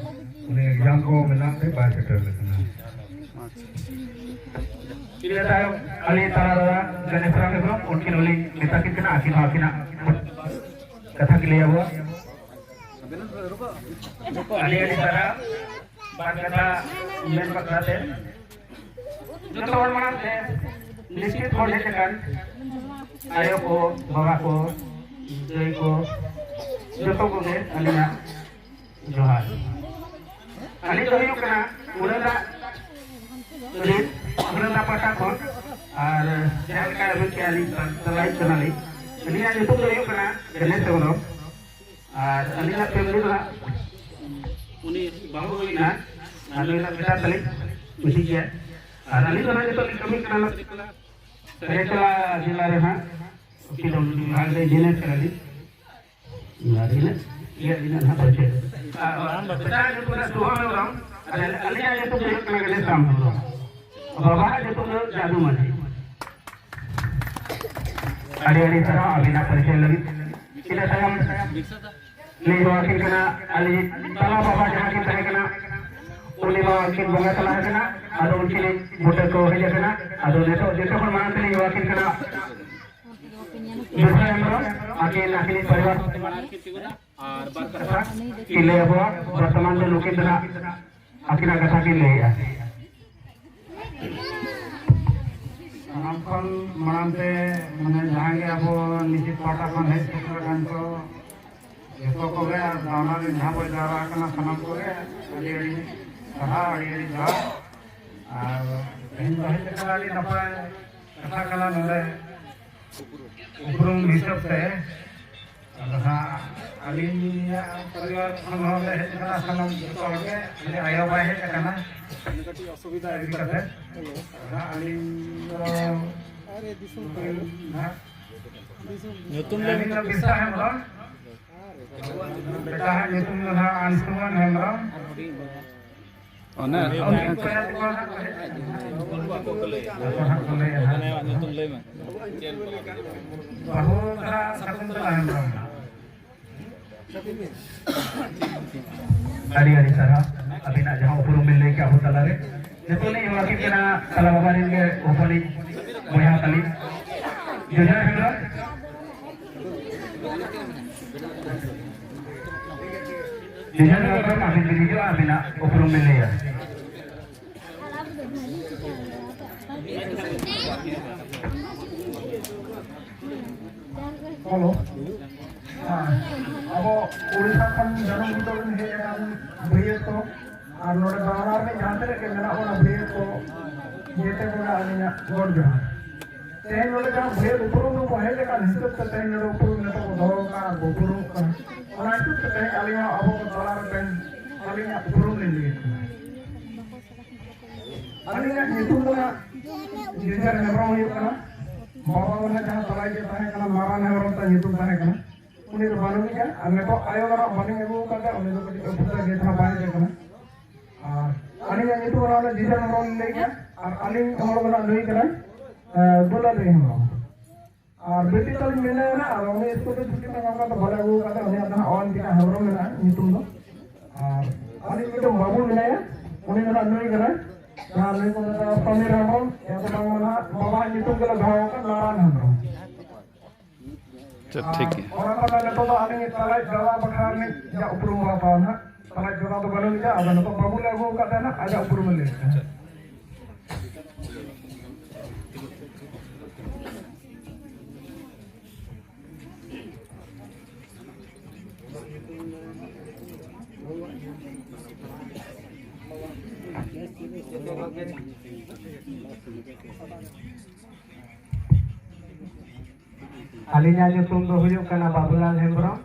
ᱩᱱᱤ exam ᱠᱚ ᱢᱮᱱᱟᱜ ᱛᱮ ᱵᱟᱭ ᱥᱮᱴᱮᱨ ᱟᱠᱟᱱᱟ᱾ ᱤᱱᱟᱹ ᱛᱟᱭᱚᱢ ᱟᱹᱞᱤᱧ ᱛᱟᱞᱟ ᱨᱮ ᱜᱚᱱᱮᱥ ᱨᱟᱢ ᱦᱮᱢᱵᱨᱚᱢ, ᱩᱱᱠᱤᱱ ᱦᱚᱸᱞᱤᱧ ᱢᱮᱛᱟ ᱠᱤᱱ ᱠᱟᱱᱟ, ᱟᱹᱠᱤᱱ ᱦᱚᱸ ᱟᱹᱠᱤᱱᱟᱜ ᱠᱟᱛᱷᱟ ᱠᱤᱱ ᱞᱟᱹᱭ ᱟᱵᱚᱣᱟ᱾ ᱟᱹᱰᱤ ᱟᱹᱰᱤ ᱥᱟᱨᱦᱟᱣ ᱵᱟᱨ ᱠᱟᱛᱷᱟ ᱢᱮᱱ ᱵᱟᱠᱷᱨᱟ ᱛᱮ᱾ ᱡᱚᱛᱚ ᱦᱚᱲ ᱢᱟᱲᱟᱝ ᱛᱮ ᱱᱤᱥᱪᱤᱛ ᱵᱚᱱ ᱦᱮᱡ ᱟᱠᱟᱱ ᱟᱭᱳ ᱠᱚ, ᱵᱟᱵᱟ ᱠᱚ, ᱫᱟᱹᱭ ᱠᱚ, ᱡᱚᱛᱚ ᱠᱚᱜᱮ ᱟᱹᱞᱤᱧᱟᱜ ᱡᱚᱦᱟᱨ᱾ ᱟᱹᱞᱤᱧ ᱫᱚ ᱦᱩᱭᱩᱜ ᱠᱟᱱᱟ ᱩᱰᱟᱹᱱ ᱫᱟᱜ ᱨᱤᱱ, ᱩᱰᱟᱹᱱ ᱫᱟᱜ ᱯᱟᱦᱴᱟ ᱠᱷᱚᱱ, ᱟᱨ ᱡᱟᱦᱟᱸ ᱞᱮᱠᱟ ᱟᱹᱵᱤᱱ ᱠᱮᱜᱼᱟ ᱞᱤᱧ, ᱪᱟᱞᱟᱣᱤᱡ ᱠᱟᱱᱟᱞᱤᱧ᱾ ᱟᱹᱞᱤᱧᱟᱜ ᱧᱩᱛᱩᱢ ᱫᱚ ᱦᱩᱭᱩᱜ ᱠᱟᱱᱟ ᱜᱟᱱᱮᱥ ᱦᱮᱢᱵᱨᱚᱢ᱾ ᱟᱨ ᱟᱹᱞᱤᱧᱟᱜ family ᱫᱚ ᱦᱟᱸᱜ ᱩᱱᱤ ᱵᱟᱹᱦᱩ ᱦᱩᱭᱱᱟ, ᱟᱨ ᱱᱩᱭ ᱫᱚ ᱵᱮᱴᱟ ᱛᱟᱹᱞᱤᱧ, ᱢᱤᱫᱴᱤᱡ ᱜᱮᱭᱟ᱾ ᱟᱨ ᱟᱹᱞᱤᱧ ᱫᱚ ᱦᱟᱸᱜ ᱱᱤᱛᱚᱜ ᱞᱤᱧ ᱠᱟᱹᱢᱤ ᱠᱟᱱᱟ ᱥᱟᱹᱨᱟᱹᱭᱠᱮᱞᱟ ᱡᱮᱞᱟ ᱨᱮ ᱦᱟᱸᱜ PWD ᱵᱤᱵᱷᱟᱜᱽ ᱨᱮ engineer ᱠᱟᱱᱟᱞᱤᱧ᱾ ᱟᱨ ᱤᱱᱟᱹᱜ ᱤᱭᱟᱹ ᱤᱱᱟᱹᱜ ᱦᱟᱸᱜ ᱯᱟᱪᱮ᱾ ᱟᱨ ᱵᱮᱴᱟ ᱧᱩᱛᱩᱢ ᱫᱚ ᱥᱩᱦᱟᱱ ᱦᱮᱢᱵᱨᱚᱢ, ᱟᱨ ᱟᱹᱞᱤᱧᱟᱜ ᱧᱩᱛᱩᱢ ᱫᱚ ᱦᱩᱭᱩᱜ ᱠᱟᱱᱟ ᱜᱟᱱᱮᱥ ᱨᱟᱢ ᱦᱮᱢᱵᱨᱚᱢ᱾ ᱵᱟᱵᱟᱣᱟᱜ ᱧᱩᱛᱩᱢ ᱫᱚ ᱡᱟᱫᱩ ᱢᱟᱹᱡᱷᱤ᱾ ᱟᱹᱰᱤ ᱟᱹᱰᱤ ᱥᱟᱨᱦᱟᱣ ᱟᱹᱵᱤᱱᱟᱜ ᱯᱚᱨᱤᱪᱚᱭ ᱞᱟᱹᱜᱤᱫ᱾ ᱤᱱᱟᱹ ᱛᱟᱭᱚᱢ ᱞᱤᱧ ᱦᱚᱦᱚ ᱟᱹᱠᱤᱱ ᱠᱟᱱᱟ, ᱟᱹᱞᱤᱧ ᱛᱟᱞᱟ ᱵᱟᱵᱟ ᱡᱟᱦᱟᱸ ᱠᱤᱱ ᱛᱟᱦᱮᱸ ᱠᱟᱱᱟ, ᱩᱱᱤ ᱢᱟ ᱠᱤᱱ ᱵᱚᱸᱜᱟ ᱛᱟᱞᱟ ᱟᱠᱟᱱᱟ, ᱟᱫᱚ ᱩᱱᱠᱤᱱ ᱵᱩᱴᱟᱹ ᱠᱚ ᱦᱮᱡ ᱟᱠᱟᱱᱟ᱾ ᱟᱫᱚ ᱱᱤᱛᱚᱜ ᱡᱚᱛᱚ ᱠᱷᱚᱱ ᱢᱟᱲᱟᱝ ᱛᱮᱞᱤᱧ ᱦᱚᱦᱚ ᱟᱹᱠᱤᱱ ᱠᱟᱱᱟ ᱵᱤᱨᱥᱟ ᱦᱮᱢᱵᱨᱚᱢ, ᱟᱹᱠᱤᱱ ᱟᱹᱠᱤᱱᱤᱡ ᱯᱚᱨᱤᱵᱟᱨ ᱠᱟᱛᱷᱟ ᱠᱤᱱ ᱞᱟᱹᱭ ᱟᱵᱚᱣᱟ᱾ ᱵᱚᱨᱛᱚᱢᱟᱱ ᱫᱚ ᱱᱩᱠᱤᱱ ᱫᱚ ᱱᱟᱜ ᱟᱹᱠᱤᱱᱟᱜ ᱠᱟᱛᱷᱟ ᱠᱤᱱ ᱞᱟᱹᱭᱮᱜᱼᱟ᱾ ᱥᱟᱱᱟᱢ ᱠᱷᱚᱱ ᱢᱟᱲᱟᱝ ᱛᱮ, ᱢᱟᱱᱮ, ᱡᱟᱦᱟᱸ ᱜᱮ ᱟᱵᱚ ᱱᱤᱡᱮ ᱯᱟᱦᱴᱟ ᱠᱷᱚᱱ ᱦᱮᱡ ᱥᱮᱴᱮᱨ ᱟᱠᱟᱱ ᱠᱚ, ᱡᱚᱛᱚ ᱠᱚᱜᱮ, ᱟᱨ ᱜᱟᱶᱞᱟ ᱨᱮ ᱡᱟᱦᱟᱸ ᱵᱚ ᱡᱟᱣᱨᱟ ᱟᱠᱟᱱᱟ, ᱥᱟᱱᱟᱢ ᱠᱚᱜᱮ ᱟᱹᱰᱤ ᱟᱹᱰᱤ ᱥᱟᱨᱦᱟᱣ, ᱟᱹᱰᱤ ᱟᱹᱰᱤ ᱡᱚᱦᱟᱨ᱾ ᱟᱨ ᱛᱮᱦᱮᱧ ᱫᱚ ᱦᱮᱡ ᱠᱟᱛᱮ ᱟᱹᱰᱤ ᱱᱟᱯᱟᱭ ᱠᱟᱛᱷᱟ ᱠᱟᱱᱟ᱾ ᱱᱚᱰᱮ ᱩᱯᱨᱩᱢ ᱦᱤᱥᱟᱹᱵ ᱛᱮ, ᱟᱫᱚ ᱦᱟᱸᱜ ᱟᱹᱞᱤᱧᱟᱜ ᱯᱚᱨᱤᱵᱟᱨ ᱠᱷᱚᱱ ᱦᱚᱸᱞᱮ ᱦᱮᱡ ᱟᱠᱟᱱᱟ, ᱥᱟᱱᱟᱢ ᱡᱚᱛᱚ ᱦᱚᱲ ᱜᱮ᱾ ᱟᱞᱮ ᱟᱭᱳ ᱵᱟᱭ ᱦᱮᱡ ᱟᱠᱟᱱᱟ, ᱠᱟᱹᱴᱤᱡ ᱚᱥᱩᱵᱤᱫᱷᱟ ᱤᱫᱤ ᱠᱟᱛᱮ᱾ ᱟᱫᱚ ᱦᱟᱸᱜ ᱟᱹᱞᱤᱧ ᱫᱚ ᱦᱟᱸᱜ ᱧᱩᱛᱩᱢ ᱞᱟᱹᱭ ᱟᱹᱞᱤᱧ ᱫᱚ ᱵᱤᱨᱥᱟ ᱦᱮᱢᱵᱨᱚᱢ, ᱵᱮᱴᱟ ᱦᱟᱸᱜ ᱧᱩᱛᱩᱢ ᱫᱚ ᱦᱟᱸᱜ ᱟᱱᱥᱩᱢᱟᱱ ᱦᱮᱢᱵᱨᱚᱢ᱾ ᱚᱱᱮ ᱚᱱᱮ ᱚᱱᱠᱟ᱾ ᱵᱟᱹᱦᱩ ᱛᱟᱨᱟ ᱥᱟᱹᱜᱩᱱ ᱛᱟᱨᱟ ᱦᱮᱢᱵᱨᱚᱢ᱾ ᱟᱹᱰᱤ ᱟᱹᱰᱤ ᱥᱟᱨᱦᱟᱣ ᱟᱹᱵᱤᱱᱟᱜ ᱡᱟᱦᱟᱸ ᱩᱯᱨᱩᱢ ᱵᱤᱱ ᱞᱟᱹᱭ ᱠᱮᱫ ᱟᱵᱚ ᱛᱟᱞᱟᱨᱮ᱾ ᱱᱤᱛᱚᱜ ᱞᱤᱧ ᱮᱢᱟ ᱠᱤᱱ ᱠᱟᱱᱟ ᱛᱟᱞᱟ ᱵᱟᱵᱟ ᱨᱮᱱ ᱜᱮ ᱦᱚᱯᱚᱱᱤᱡ ᱵᱚᱭᱦᱟ ᱛᱟᱹᱞᱤᱧ ᱡᱚᱡᱚ ᱦᱮᱢᱵᱨᱚᱢ᱾ ᱡᱚᱡᱚ ᱦᱮᱢᱵᱨᱚᱢ, ᱟᱹᱵᱤᱱ ᱵᱤᱱ ᱦᱤᱡᱩᱜᱼᱟ, ᱟᱹᱵᱤᱱᱟᱜ ᱩᱯᱨᱩᱢ ᱵᱤᱱ ᱞᱟᱹᱭᱟ᱾ ᱦᱮᱞᱳ᱾ ᱦᱮᱸ, ᱟᱵᱚ ᱩᱲᱤᱥᱥᱟ ᱠᱷᱚᱱ ᱡᱟᱹᱱᱩᱢ ᱵᱩᱴᱟᱹ ᱨᱮᱱ ᱦᱮᱡ ᱟᱠᱟᱱ ᱵᱷᱟᱹᱭᱟᱹᱛ ᱠᱚ ᱟᱨ ᱱᱚᱰᱮ ᱫᱟᱬᱟ ᱨᱮ ᱡᱟᱦᱟᱸ ᱛᱤᱱᱟᱹᱜ ᱜᱮ ᱢᱮᱱᱟᱜ ᱵᱚᱱᱟ ᱵᱷᱟᱹᱭᱟᱹᱛ ᱠᱚ, ᱡᱮᱛᱮ ᱠᱚᱜᱮ ᱟᱹᱞᱤᱧᱟᱜ ᱜᱚᱰ ᱡᱚᱦᱟᱨ᱾ ᱛᱮᱦᱮᱧ ᱱᱚᱰᱮ ᱡᱟᱦᱟᱸ ᱵᱷᱟᱹᱭᱟᱹᱛ ᱩᱯᱨᱩᱢ ᱠᱚ ᱦᱮᱡ ᱟᱠᱟᱱ ᱦᱤᱥᱟᱹᱵ ᱛᱮ ᱛᱮᱦᱮᱧ ᱱᱚᱰᱮ ᱩᱯᱨᱩᱢ ᱱᱤᱛᱚᱜ ᱠᱚ ᱫᱚᱦᱚ ᱟᱠᱟᱫᱼᱟ ᱟᱨ ᱵᱚ ᱩᱯᱨᱩᱢᱚᱜ ᱠᱟᱱᱟ, ᱚᱱᱟ ᱦᱤᱥᱟᱹᱵ ᱛᱮ ᱛᱮᱦᱮᱧ ᱟᱹᱞᱤᱧ ᱦᱚᱸ ᱟᱵᱚ ᱠᱚ ᱛᱟᱞᱟ ᱨᱮ ᱛᱮᱦᱮᱧ ᱟᱹᱞᱤᱧᱟᱜ ᱩᱯᱨᱩᱢ ᱞᱤᱧ ᱞᱟᱹᱭᱮᱫ ᱠᱟᱱᱟ᱾ ᱟᱹᱞᱤᱧᱟᱜ ᱧᱩᱛᱩᱢ ᱫᱚ ᱦᱟᱸᱜ ᱡᱩᱡᱷᱟᱹᱨ ᱦᱮᱢᱵᱨᱚᱢ ᱦᱩᱭᱩᱜ ᱠᱟᱱᱟ᱾ ᱵᱟᱵᱟ ᱫᱚ ᱦᱟᱸᱜ ᱡᱟᱦᱟᱸ ᱛᱟᱞᱟᱭᱤᱡ ᱮ ᱛᱟᱦᱮᱸ ᱠᱟᱱᱟ, ᱱᱟᱨᱟᱭᱚᱱ ᱦᱮᱢᱵᱨᱚᱢ ᱛᱟᱭ ᱧᱩᱛᱩᱢ ᱛᱟᱦᱮᱸ ᱠᱟᱱᱟ᱾ ᱩᱱᱤ ᱫᱚ ᱵᱟᱹᱱᱩᱜ ᱮᱭᱟ, ᱟᱨ ᱱᱤᱛᱚᱜ ᱟᱭᱳ ᱫᱚ ᱦᱟᱸᱜ ᱵᱟᱹᱞᱤᱧ ᱟᱹᱜᱩ ᱟᱠᱟᱫᱮᱭᱟ, ᱩᱱᱤ ᱫᱚ ᱠᱟᱹᱴᱤᱡ ᱚᱥᱩᱵᱤᱫᱷᱟ ᱜᱮ ᱛᱷᱚᱲᱟ ᱵᱟᱭ ᱦᱮᱡ ᱟᱠᱟᱱᱟ᱾ ᱟᱨ ᱟᱹᱞᱤᱧᱟᱜ ᱧᱩᱛᱩᱢ ᱚᱱᱟ ᱫᱚ ᱡᱩᱡᱷᱟᱹᱨ ᱦᱮᱢᱵᱨᱚᱢ ᱞᱤᱧ ᱞᱟᱹᱭ ᱜᱮᱭᱟ, ᱟᱨ ᱟᱹᱞᱤᱧ ᱦᱚᱲ ᱫᱚ ᱦᱟᱸᱜ ᱱᱩᱭ ᱠᱟᱱᱟᱭ, ᱮ, ᱫᱩᱞᱟᱞᱤ ᱦᱮᱢᱵᱨᱚᱢ᱾ ᱟᱨ ᱵᱤᱴᱤ ᱛᱟᱹᱞᱤᱧ ᱢᱮᱱᱟᱭᱟ ᱱᱟᱜ, ᱟᱫᱚ ᱩᱱᱤ ᱥᱠᱩᱞ ᱨᱮ ᱪᱷᱩᱴᱤ ᱢᱮᱱᱟᱜ ᱠᱟᱫᱟ, ᱵᱟᱞᱮ ᱟᱹᱜᱩ ᱠᱟᱫᱮ, ᱩᱱᱤᱭᱟᱜ ᱫᱚ ᱦᱟᱸᱜ ᱚᱣᱟᱱ ᱴᱤᱠᱟ ᱦᱮᱢᱵᱨᱚᱢ ᱢᱮᱱᱟᱜᱼᱟ ᱧᱩᱛᱩᱢ ᱫᱚ᱾ ᱟᱨ ᱟᱹᱞᱤᱧ ᱢᱤᱫᱴᱮᱱ ᱵᱟᱹᱵᱩ ᱢᱮᱱᱟᱭᱟ, ᱩᱱᱤ ᱫᱚ ᱱᱟᱜ ᱱᱩᱭ ᱠᱟᱱᱟᱭ᱾ ᱟᱨ ᱱᱩᱭ ᱠᱚ ᱢᱮᱛᱟᱭᱟ ᱥᱚᱢᱤᱨ ᱦᱮᱢᱵᱨᱚᱢ, ᱮᱱᱠᱷᱟᱱ ᱵᱟᱝᱢᱟ ᱱᱟᱜ ᱵᱟᱵᱟᱣᱟᱜ ᱧᱩᱛᱩᱢ ᱜᱮᱞᱮ ᱫᱚᱦᱚ ᱟᱠᱟᱫ ᱱᱟᱨᱟᱭᱚᱱ ᱦᱮᱢᱵᱨᱚᱢ᱾ ᱟᱪᱪᱷᱟ, ᱴᱷᱤᱠ ᱜᱮᱭᱟ᱾ ᱚᱱᱟ ᱠᱷᱚᱱ ᱱᱤᱛᱚᱜ ᱫᱚ ᱟᱹᱞᱤᱧ ᱛᱟᱞᱟᱭᱤᱡ ᱫᱟᱫᱟ ᱵᱟᱠᱷᱨᱟ ᱨᱤᱱᱤᱡ ᱡᱟ ᱩᱯᱨᱩᱢ ᱵᱚ ᱦᱟᱛᱟᱣᱟ ᱱᱟᱜ, ᱛᱟᱞᱟᱭᱤᱡ ᱫᱟᱫᱟ ᱫᱚ ᱵᱟᱹᱱᱩᱜ ᱞᱮᱠᱟ, ᱟᱫᱚ ᱱᱤᱛᱚᱜ ᱵᱟᱹᱵᱩ ᱞᱮ ᱟᱹᱜᱩ ᱟᱠᱟᱫ ᱛᱟᱦᱮᱱᱟ, ᱟᱡᱟᱜ ᱩᱯᱨᱩᱢ ᱮ ᱞᱟᱹᱭ ᱮᱫᱟ᱾ ᱟᱹᱞᱤᱧᱟᱜ ᱧᱩᱛᱩᱢ ᱫᱚ ᱦᱩᱭᱩᱜ ᱠᱟᱱᱟ ᱵᱟᱵᱩᱞᱟᱞ ᱦᱮᱢᱵᱨᱚᱢ᱾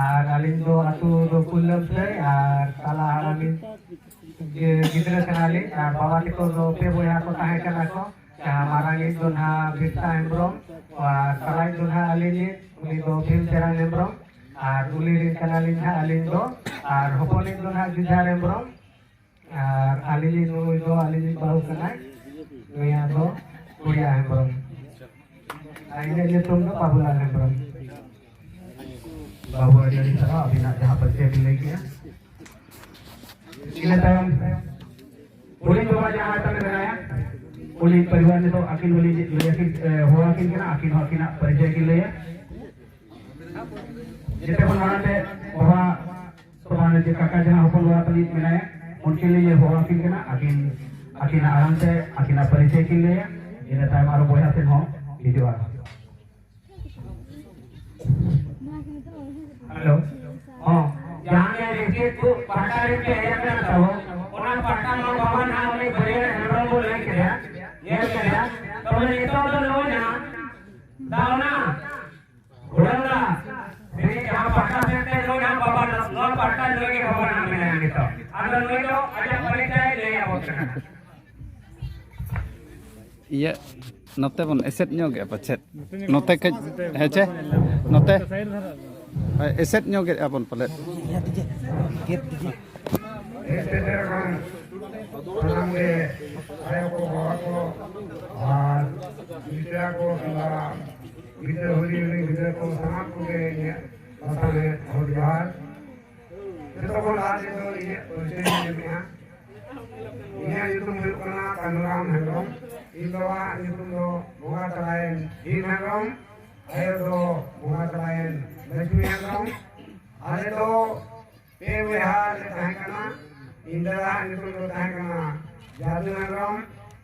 ᱟᱨ ᱟᱹᱞᱤᱧ ᱫᱚ ᱟᱹᱛᱩ ᱫᱚ ᱠᱩᱞᱞᱟᱹᱢ ᱥᱟᱹᱭ ᱟᱨ ᱛᱟᱞᱟ ᱦᱟᱲᱟᱢᱤᱡ ᱜᱤ-, ᱜᱤᱫᱽᱨᱟᱹ ᱠᱟᱱᱟᱞᱤᱧ᱾ ᱟᱨ ᱵᱟᱵᱟ ᱛᱟᱠᱚ ᱫᱚ ᱯᱮ ᱵᱚᱭᱦᱟ ᱠᱚ ᱛᱟᱦᱮᱸ ᱠᱟᱱᱟ ᱠᱚ᱾ ᱡᱟᱦᱟᱸ ᱢᱟᱨᱟᱝᱤᱡ ᱫᱚ ᱱᱟᱦᱟᱜ ᱵᱤᱨᱥᱟ ᱦᱮᱢᱵᱨᱚᱢ, ᱟᱨ ᱛᱟᱞᱟᱭᱤᱡ ᱫᱚ ᱱᱟᱦᱟᱜ ᱟᱹᱞᱤᱧ ᱜᱮ, ᱩᱱᱤ ᱫᱚ ᱵᱷᱤᱢ ᱪᱟᱨᱟᱱ ᱦᱮᱢᱵᱨᱚᱢ, ᱟᱨ ᱩᱱᱤ ᱨᱮᱱ ᱠᱟᱱᱟᱞᱤᱧ ᱱᱟᱦᱟᱜ ᱟᱹᱞᱤᱧ ᱫᱚ, ᱟᱨ ᱦᱚᱯᱚᱱᱤᱡ ᱫᱚ ᱱᱟᱦᱟᱜ ᱡᱩᱡᱷᱟᱨ ᱦᱮᱢᱵᱨᱚᱢ, ᱟᱨ ᱟᱹᱞᱤᱧ, ᱱᱩᱭ ᱫᱚ ᱟᱹᱞᱤᱧ ᱵᱟᱹᱦᱩ ᱠᱟᱱᱟᱭ᱾ ᱱᱩᱭᱟᱜ ᱫᱚ ᱯᱩᱨᱤᱭᱟ ᱦᱮᱢᱵᱨᱚᱢ᱾ ᱟᱨ ᱤᱧᱟᱹᱜ ᱧᱩᱛᱩᱢ ᱫᱚ ᱵᱟᱵᱩᱞᱟᱞ ᱦᱮᱢᱵᱨᱚᱢ᱾ ᱵᱟᱹᱵᱩ, ᱟᱹᱰᱤ ᱟᱹᱰᱤ ᱥᱟᱨᱦᱟᱣ ᱟᱹᱵᱤᱱᱟᱜ ᱡᱟᱦᱟᱸ ᱯᱚᱨᱤᱪᱚᱭ ᱵᱤᱱ ᱞᱟᱹᱭ ᱠᱮᱜᱼᱟ᱾ ᱤᱱᱟᱹ ᱛᱟᱭᱚᱢ ᱩᱱᱤ ᱵᱟᱵᱟ ᱡᱟᱦᱟᱸᱭ ᱛᱟᱞᱮ ᱢᱮᱱᱟᱭᱟ, ᱩᱱᱤ ᱯᱚᱨᱤᱵᱟᱨ ᱱᱤᱛᱚᱜ ᱟᱹᱠᱤᱱ ᱦᱚᱸᱞᱤᱧ ᱞᱟᱹᱭ ᱟᱹᱠᱤᱱ, ᱮ, ᱦᱚᱦᱚ ᱟᱹᱠᱤᱱ ᱠᱟᱱᱟ, ᱟᱹᱠᱤᱱ ᱦᱚᱸ ᱟᱹᱠᱤᱱᱟᱜ ᱯᱚᱨᱤᱪᱚᱭ ᱠᱤᱱ ᱞᱟᱹᱭᱟ᱾ ᱡᱮᱛᱮ ᱠᱷᱚᱱ ᱢᱟᱲᱟᱝ ᱛᱮ ᱵᱟᱵᱟ, ᱛᱚᱵᱟ ᱱᱤᱡᱮ ᱠᱟᱠᱟ ᱡᱟᱦᱟᱸ ᱦᱚᱯᱚᱱ ᱵᱟᱵᱟ ᱛᱟᱹᱞᱤᱧ ᱢᱮᱱᱟᱭᱟ, ᱩᱱᱠᱤᱱ ᱞᱤᱧ ᱦᱚᱦᱚ ᱟᱹᱠᱤᱱ ᱠᱟᱱᱟ, ᱟᱹᱠᱤᱱ ᱟᱹᱠᱤᱱᱟᱜ ᱟᱲᱟᱝ ᱛᱮ ᱟᱹᱠᱤᱱᱟᱜ ᱯᱚᱨᱤᱪᱚᱭ ᱠᱤᱱ ᱞᱟᱹᱭᱟ, ᱤᱱᱟᱹ ᱛᱟᱭᱚᱢ ᱟᱨᱚ ᱵᱚᱭᱦᱟ ᱥᱮᱱ ᱦᱚᱸ ᱦᱤᱡᱩᱜᱼᱟ᱾ ᱦᱮᱞᱳ, ᱦᱚᱸ, ᱡᱟᱦᱟᱸ ᱜᱮ ᱨᱤᱥᱤᱯ ᱠᱚ ᱯᱟᱦᱴᱟ ᱨᱮ ᱯᱮ ᱮᱢ ᱠᱟᱱᱟ ᱛᱟᱵᱚ, ᱚᱱᱟ ᱯᱟᱦᱴᱟ ᱢᱟ ᱵᱟᱵᱟ ᱱᱟᱦᱟᱜ ᱩᱱᱤ ᱵᱟᱹᱨᱭᱟᱹᱲ ᱦᱮᱢᱵᱨᱚᱢ ᱵᱚ ᱞᱟᱹᱭ ᱠᱮᱫᱟ, ᱧᱮᱞ ᱠᱮᱫᱟ, ᱛᱚᱵᱮ ᱱᱤᱛᱚᱜ ᱫᱚ ᱱᱩᱭ ᱱᱟᱦᱟᱜ ᱫᱟᱣᱱᱟ ᱦᱩᱲᱟᱹᱝ ᱫᱟ, ᱥᱮ ᱡᱟᱦᱟᱸ ᱯᱟᱦᱴᱟ ᱥᱮᱫ ᱛᱮ ᱱᱩᱭ ᱱᱟᱦᱟᱜ ᱵᱟᱵᱟ, ᱱᱚᱣᱟ ᱯᱟᱦᱴᱟ ᱱᱩᱭ ᱜᱮ ᱵᱟᱵᱟ ᱱᱟᱦᱟᱜ ᱢᱮᱱᱟᱭᱟ ᱱᱤᱛᱚᱜ᱾ ᱟᱫᱚ ᱱᱩᱭ ᱫᱚ ᱟᱡᱟᱜ ᱯᱚᱨᱤᱪᱚᱭ ᱞᱟᱹᱭ ᱟᱵᱚᱱ ᱠᱟᱱᱟ᱾ ᱤᱭᱟᱹ, ᱱᱚᱛᱮ ᱵᱚᱱ ᱮᱥᱮᱫ ᱧᱚᱜᱮᱜᱼᱟ ᱯᱟᱪᱮᱫ᱾ ᱱᱚᱛᱮ ᱠᱟᱹᱡ, ᱦᱮᱸ ᱪᱮ? ᱱᱚᱛᱮ᱾ ᱦᱳᱭ, ᱮᱥᱮᱫ ᱧᱚᱜᱮᱜᱼᱟ ᱵᱚᱱ ᱯᱟᱞᱮᱫ᱾ ᱦᱮᱡ ᱥᱮᱴᱮᱨ ᱟᱠᱟᱱ ᱥᱟᱱᱟᱢ ᱜᱮ ᱟᱭᱳ ᱠᱚ, ᱵᱟᱵᱟ ᱠᱚ ᱟᱨ ᱜᱤᱫᱽᱨᱟᱹ ᱠᱚ ᱠᱤᱝᱵᱟ ᱜᱤᱫᱽᱨᱟᱹ ᱦᱩᱰᱤᱧ ᱦᱩᱰᱤᱧ ᱜᱤᱫᱽᱨᱟᱹ ᱠᱚ ᱥᱟᱱᱟᱢ ᱠᱚᱜᱮ ᱤᱧᱟᱹᱜ ᱞᱟᱥᱟᱲᱦᱮᱫ ᱦᱚᱲ ᱡᱚᱦᱟᱨ᱾ ᱡᱚᱛᱚ ᱠᱷᱚᱱ ᱞᱟᱦᱟ ᱛᱮᱫᱚ ᱤᱧᱟᱹᱜ ᱯᱚᱨᱤᱪᱚᱭ ᱤᱧ ᱮᱢᱮᱫᱼᱟ᱾ ᱤᱧᱟᱹᱜ ᱧᱩᱛᱩᱢ ᱦᱩᱭᱩᱜ ᱠᱟᱱᱟ ᱠᱟᱹᱱᱩᱨᱟᱢ ᱦᱮᱢᱵᱨᱚᱢ᱾ ᱤᱧ ᱵᱟᱵᱟᱣᱟᱜ ᱧᱩᱛᱩᱢ ᱫᱚ ᱵᱚᱸᱜᱟ ᱛᱟᱞᱟᱭᱮᱱ ᱵᱷᱤᱢ ᱦᱮᱢᱵᱨᱚᱢ᱾ ᱟᱭᱳ ᱫᱚ ᱵᱚᱸᱜᱟ ᱛᱟᱞᱟᱭᱮᱱ ᱞᱚᱠᱥᱢᱤ ᱦᱮᱢᱵᱨᱚᱢ᱾ ᱟᱞᱮ ᱫᱚ ᱯᱮ ᱵᱚᱭᱦᱟ ᱞᱮ ᱛᱟᱦᱮᱸ ᱠᱟᱱᱟ᱾ ᱤᱧ ᱫᱟᱫᱟᱣᱟᱜ ᱧᱩᱛᱩᱢ ᱫᱚ ᱛᱟᱦᱮᱸ ᱠᱟᱱᱟ ᱡᱟᱫᱩ ᱦᱮᱢᱵᱨᱚᱢ,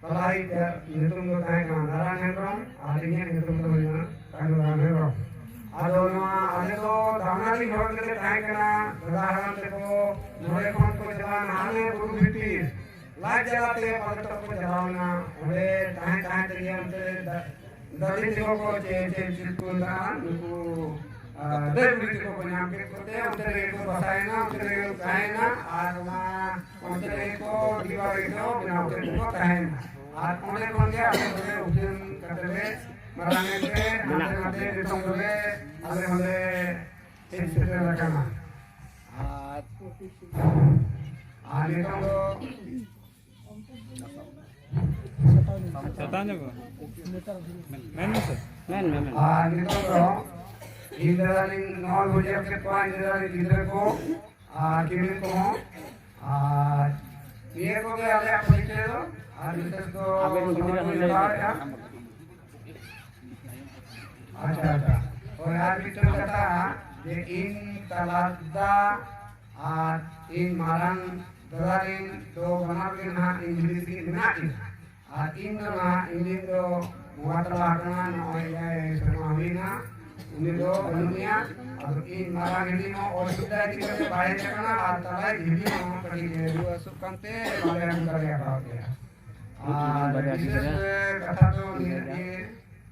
ᱛᱟᱞᱟᱭᱤᱡ ᱧᱩᱛᱩᱢ ᱫᱚ ᱛᱟᱦᱮᱸ ᱠᱟᱱᱟ ᱱᱟᱨᱟᱭᱚᱱ ᱦᱮᱢᱵᱨᱚᱢ ᱟᱨ ᱤᱧᱟᱹᱜ ᱧᱩᱛᱩᱢ ᱫᱚ ᱦᱩᱭᱩᱜᱼᱟ ᱠᱟᱹᱱᱩᱨᱟᱢ ᱦᱮᱢᱵᱨᱚᱢ᱾ ᱟᱫᱚ ᱱᱚᱣᱟ ᱟᱞᱮ ᱫᱚ ᱫᱟᱢᱱᱟᱞᱤ ᱦᱚᱲ ᱜᱮᱞᱮ ᱛᱟᱦᱮᱸ ᱠᱟᱱᱟ᱾ ᱫᱟᱫᱟ ᱦᱟᱲᱟᱢ ᱛᱟᱠᱚ ᱱᱚᱰᱮ ᱠᱷᱚᱱ ᱠᱚ ᱪᱟᱞᱟᱣ ᱮᱱᱟ ᱦᱟᱱᱮ ᱵᱩᱨᱩ ᱵᱷᱤᱛᱤᱨ, ᱞᱟᱡ ᱡᱟᱞᱟᱛᱮ ᱯᱟᱞᱮ ᱛᱟᱠᱚ ᱠᱚ ᱪᱟᱞᱟᱣ ᱮᱱᱟ᱾ ᱚᱸᱰᱮ ᱛᱟᱦᱮᱸ ᱛᱟᱦᱮᱸ ᱛᱮᱜᱮ ᱚᱱᱛᱮ ᱫᱟ-, ᱫᱟᱹᱞᱤ ᱛᱮᱠᱚ ᱠᱚ ᱪᱮ-, ᱪᱮ-, ᱪᱮᱫ ᱠᱚ ᱢᱮᱛᱟᱜᱼᱟ, ᱱᱩᱠᱩ, ᱟᱨ ᱫᱟᱹᱭ ᱵᱩᱰᱷᱤ ᱛᱮᱠᱚ ᱠᱚ ᱧᱟᱢ ᱠᱮᱫ ᱠᱚᱛᱮ ᱚᱱᱛᱮ ᱨᱮᱜᱮ ᱠᱚ ᱵᱟᱥᱟᱭᱮᱱᱟ, ᱚᱱᱛᱮ ᱨᱮᱜᱮ ᱠᱚ ᱛᱟᱦᱮᱸᱭᱮᱱᱟ᱾ ᱟᱨ ᱚᱱᱟ ᱚᱱᱛᱮ ᱨᱮᱜᱮ ᱠᱚ ᱰᱤᱵᱟ ᱨᱮᱜᱮ ᱠᱚ ᱵᱮᱱᱟᱣ ᱠᱮᱫ ᱠᱚ ᱛᱟᱦᱮᱸᱭᱮᱱᱟ᱾ ᱟᱨ ᱚᱸᱰᱮ ᱠᱷᱚᱱ ᱜᱮ ᱟᱞᱮ ᱫᱚᱞᱮ ᱩᱯᱨᱩᱢ ᱠᱟᱛᱮ ᱞᱮ ᱢᱟᱨᱟᱝ ᱮᱱᱛᱮ ᱦᱟᱱᱛᱮ ᱱᱟᱛᱮ ᱱᱤᱛᱚᱝ ᱫᱚᱞᱮ ᱟᱞᱮ ᱦᱚᱸᱞᱮ ᱦᱮᱡ ᱥᱮᱴᱮᱨ ᱟᱠᱟᱱᱟ᱾ ᱟᱨ, ᱟᱨ ᱱᱤᱛᱚᱝ ᱫᱚ ᱟᱪᱪᱷᱟ, ᱛᱟᱦᱮᱸ ᱧᱚᱜᱚᱜ ᱢᱮ᱾ ᱢᱮᱱ ᱢᱮᱥᱮ᱾ ᱢᱮᱱ ᱢᱮ, ᱢᱮᱱ ᱢᱮ᱾ ᱟᱨ ᱱᱤᱛᱚᱜ ᱫᱚ ᱤᱧ ᱫᱟᱫᱟ ᱨᱤᱱ, ᱱᱚᱜᱼᱚᱭ ᱵᱚᱱ ᱧᱮᱞ ᱠᱮᱫ ᱠᱚᱣᱟ, ᱤᱧ ᱫᱟᱫᱟ ᱨᱤᱱ ᱜᱤᱫᱽᱨᱟᱹ ᱠᱚ ᱟᱨ ᱠᱤᱢᱤᱱ ᱠᱚᱦᱚᱸ᱾ ᱟᱨ ᱱᱤᱭᱟᱹ ᱠᱚᱜᱮ ᱟᱞᱮᱭᱟᱜ ᱯᱚᱨᱤᱪᱚᱭ ᱫᱚ᱾ ᱟᱨ ᱵᱤᱥᱮᱥ ᱫᱚ ᱟᱵᱮᱱ ᱜᱤᱫᱽᱨᱟᱹ ᱥᱚᱢᱚᱭ ᱦᱚᱸ ᱞᱟᱹᱭ ᱦᱟᱛᱟᱣᱮᱫᱼᱟ᱾ ᱟᱪᱪᱷᱟ, ᱟᱪᱪᱷᱟ᱾ ᱦᱳᱭ, ᱟᱨ ᱢᱤᱫᱴᱟᱝ ᱠᱟᱛᱷᱟ, ᱡᱮ ᱤᱧ ᱛᱟᱞᱟ ᱫᱟᱫᱟ ᱟᱨ ᱤᱧ ᱢᱟᱨᱟᱝ ᱫᱟᱫᱟ ᱨᱤᱱ ᱫᱚ ᱵᱟᱱᱟᱨ ᱜᱮ ᱱᱟᱦᱟᱜ ᱤᱧ ᱡᱩᱨᱤ ᱥᱤᱠᱤ ᱢᱮᱱᱟᱜ ᱠᱤᱱᱟ᱾ ᱟᱨ ᱤᱧ ᱫᱚ ᱱᱟᱦᱟᱜ, ᱤᱧ ᱨᱤᱱ ᱫᱚ ᱵᱚᱸᱜᱟ ᱛᱟᱞᱟ ᱟᱠᱟᱱᱟ, ᱱᱚᱜᱼᱚᱭ ᱮᱭᱟᱭ ᱥᱮᱨᱢᱟ ᱦᱩᱭᱱᱟ, ᱩᱱᱤ ᱫᱚ ᱵᱟᱹᱱᱩᱜ ᱮᱭᱟ᱾ ᱟᱫᱚ ᱤᱧ ᱢᱟᱨᱟᱝ ᱦᱤᱞᱤ ᱦᱚᱸ ᱚᱥᱩᱵᱤᱫᱷᱟ ᱤᱫᱤ ᱠᱟᱛᱮ ᱵᱟᱭ ᱦᱮᱡ ᱟᱠᱟᱱᱟ, ᱟᱨ ᱛᱟᱞᱟᱭᱤᱡ ᱦᱤᱞᱤ ᱦᱚᱸ ᱠᱟᱹᱴᱤᱡ ᱨᱩᱣᱟᱹ ᱦᱟᱹᱥᱩᱜ ᱠᱟᱱᱛᱮ ᱵᱟᱞᱮ ᱟᱹᱜᱩ ᱫᱟᱲᱮ ᱟᱠᱟᱣᱟᱫᱮᱭᱟ᱾ ᱟᱨ ᱵᱟᱨᱭᱟ ᱵᱤᱥᱮᱥ ᱜᱤᱫᱽᱨᱟᱹ ᱠᱟᱛᱷᱟ ᱫᱚ ᱱᱤᱭᱟᱹ ᱜᱮ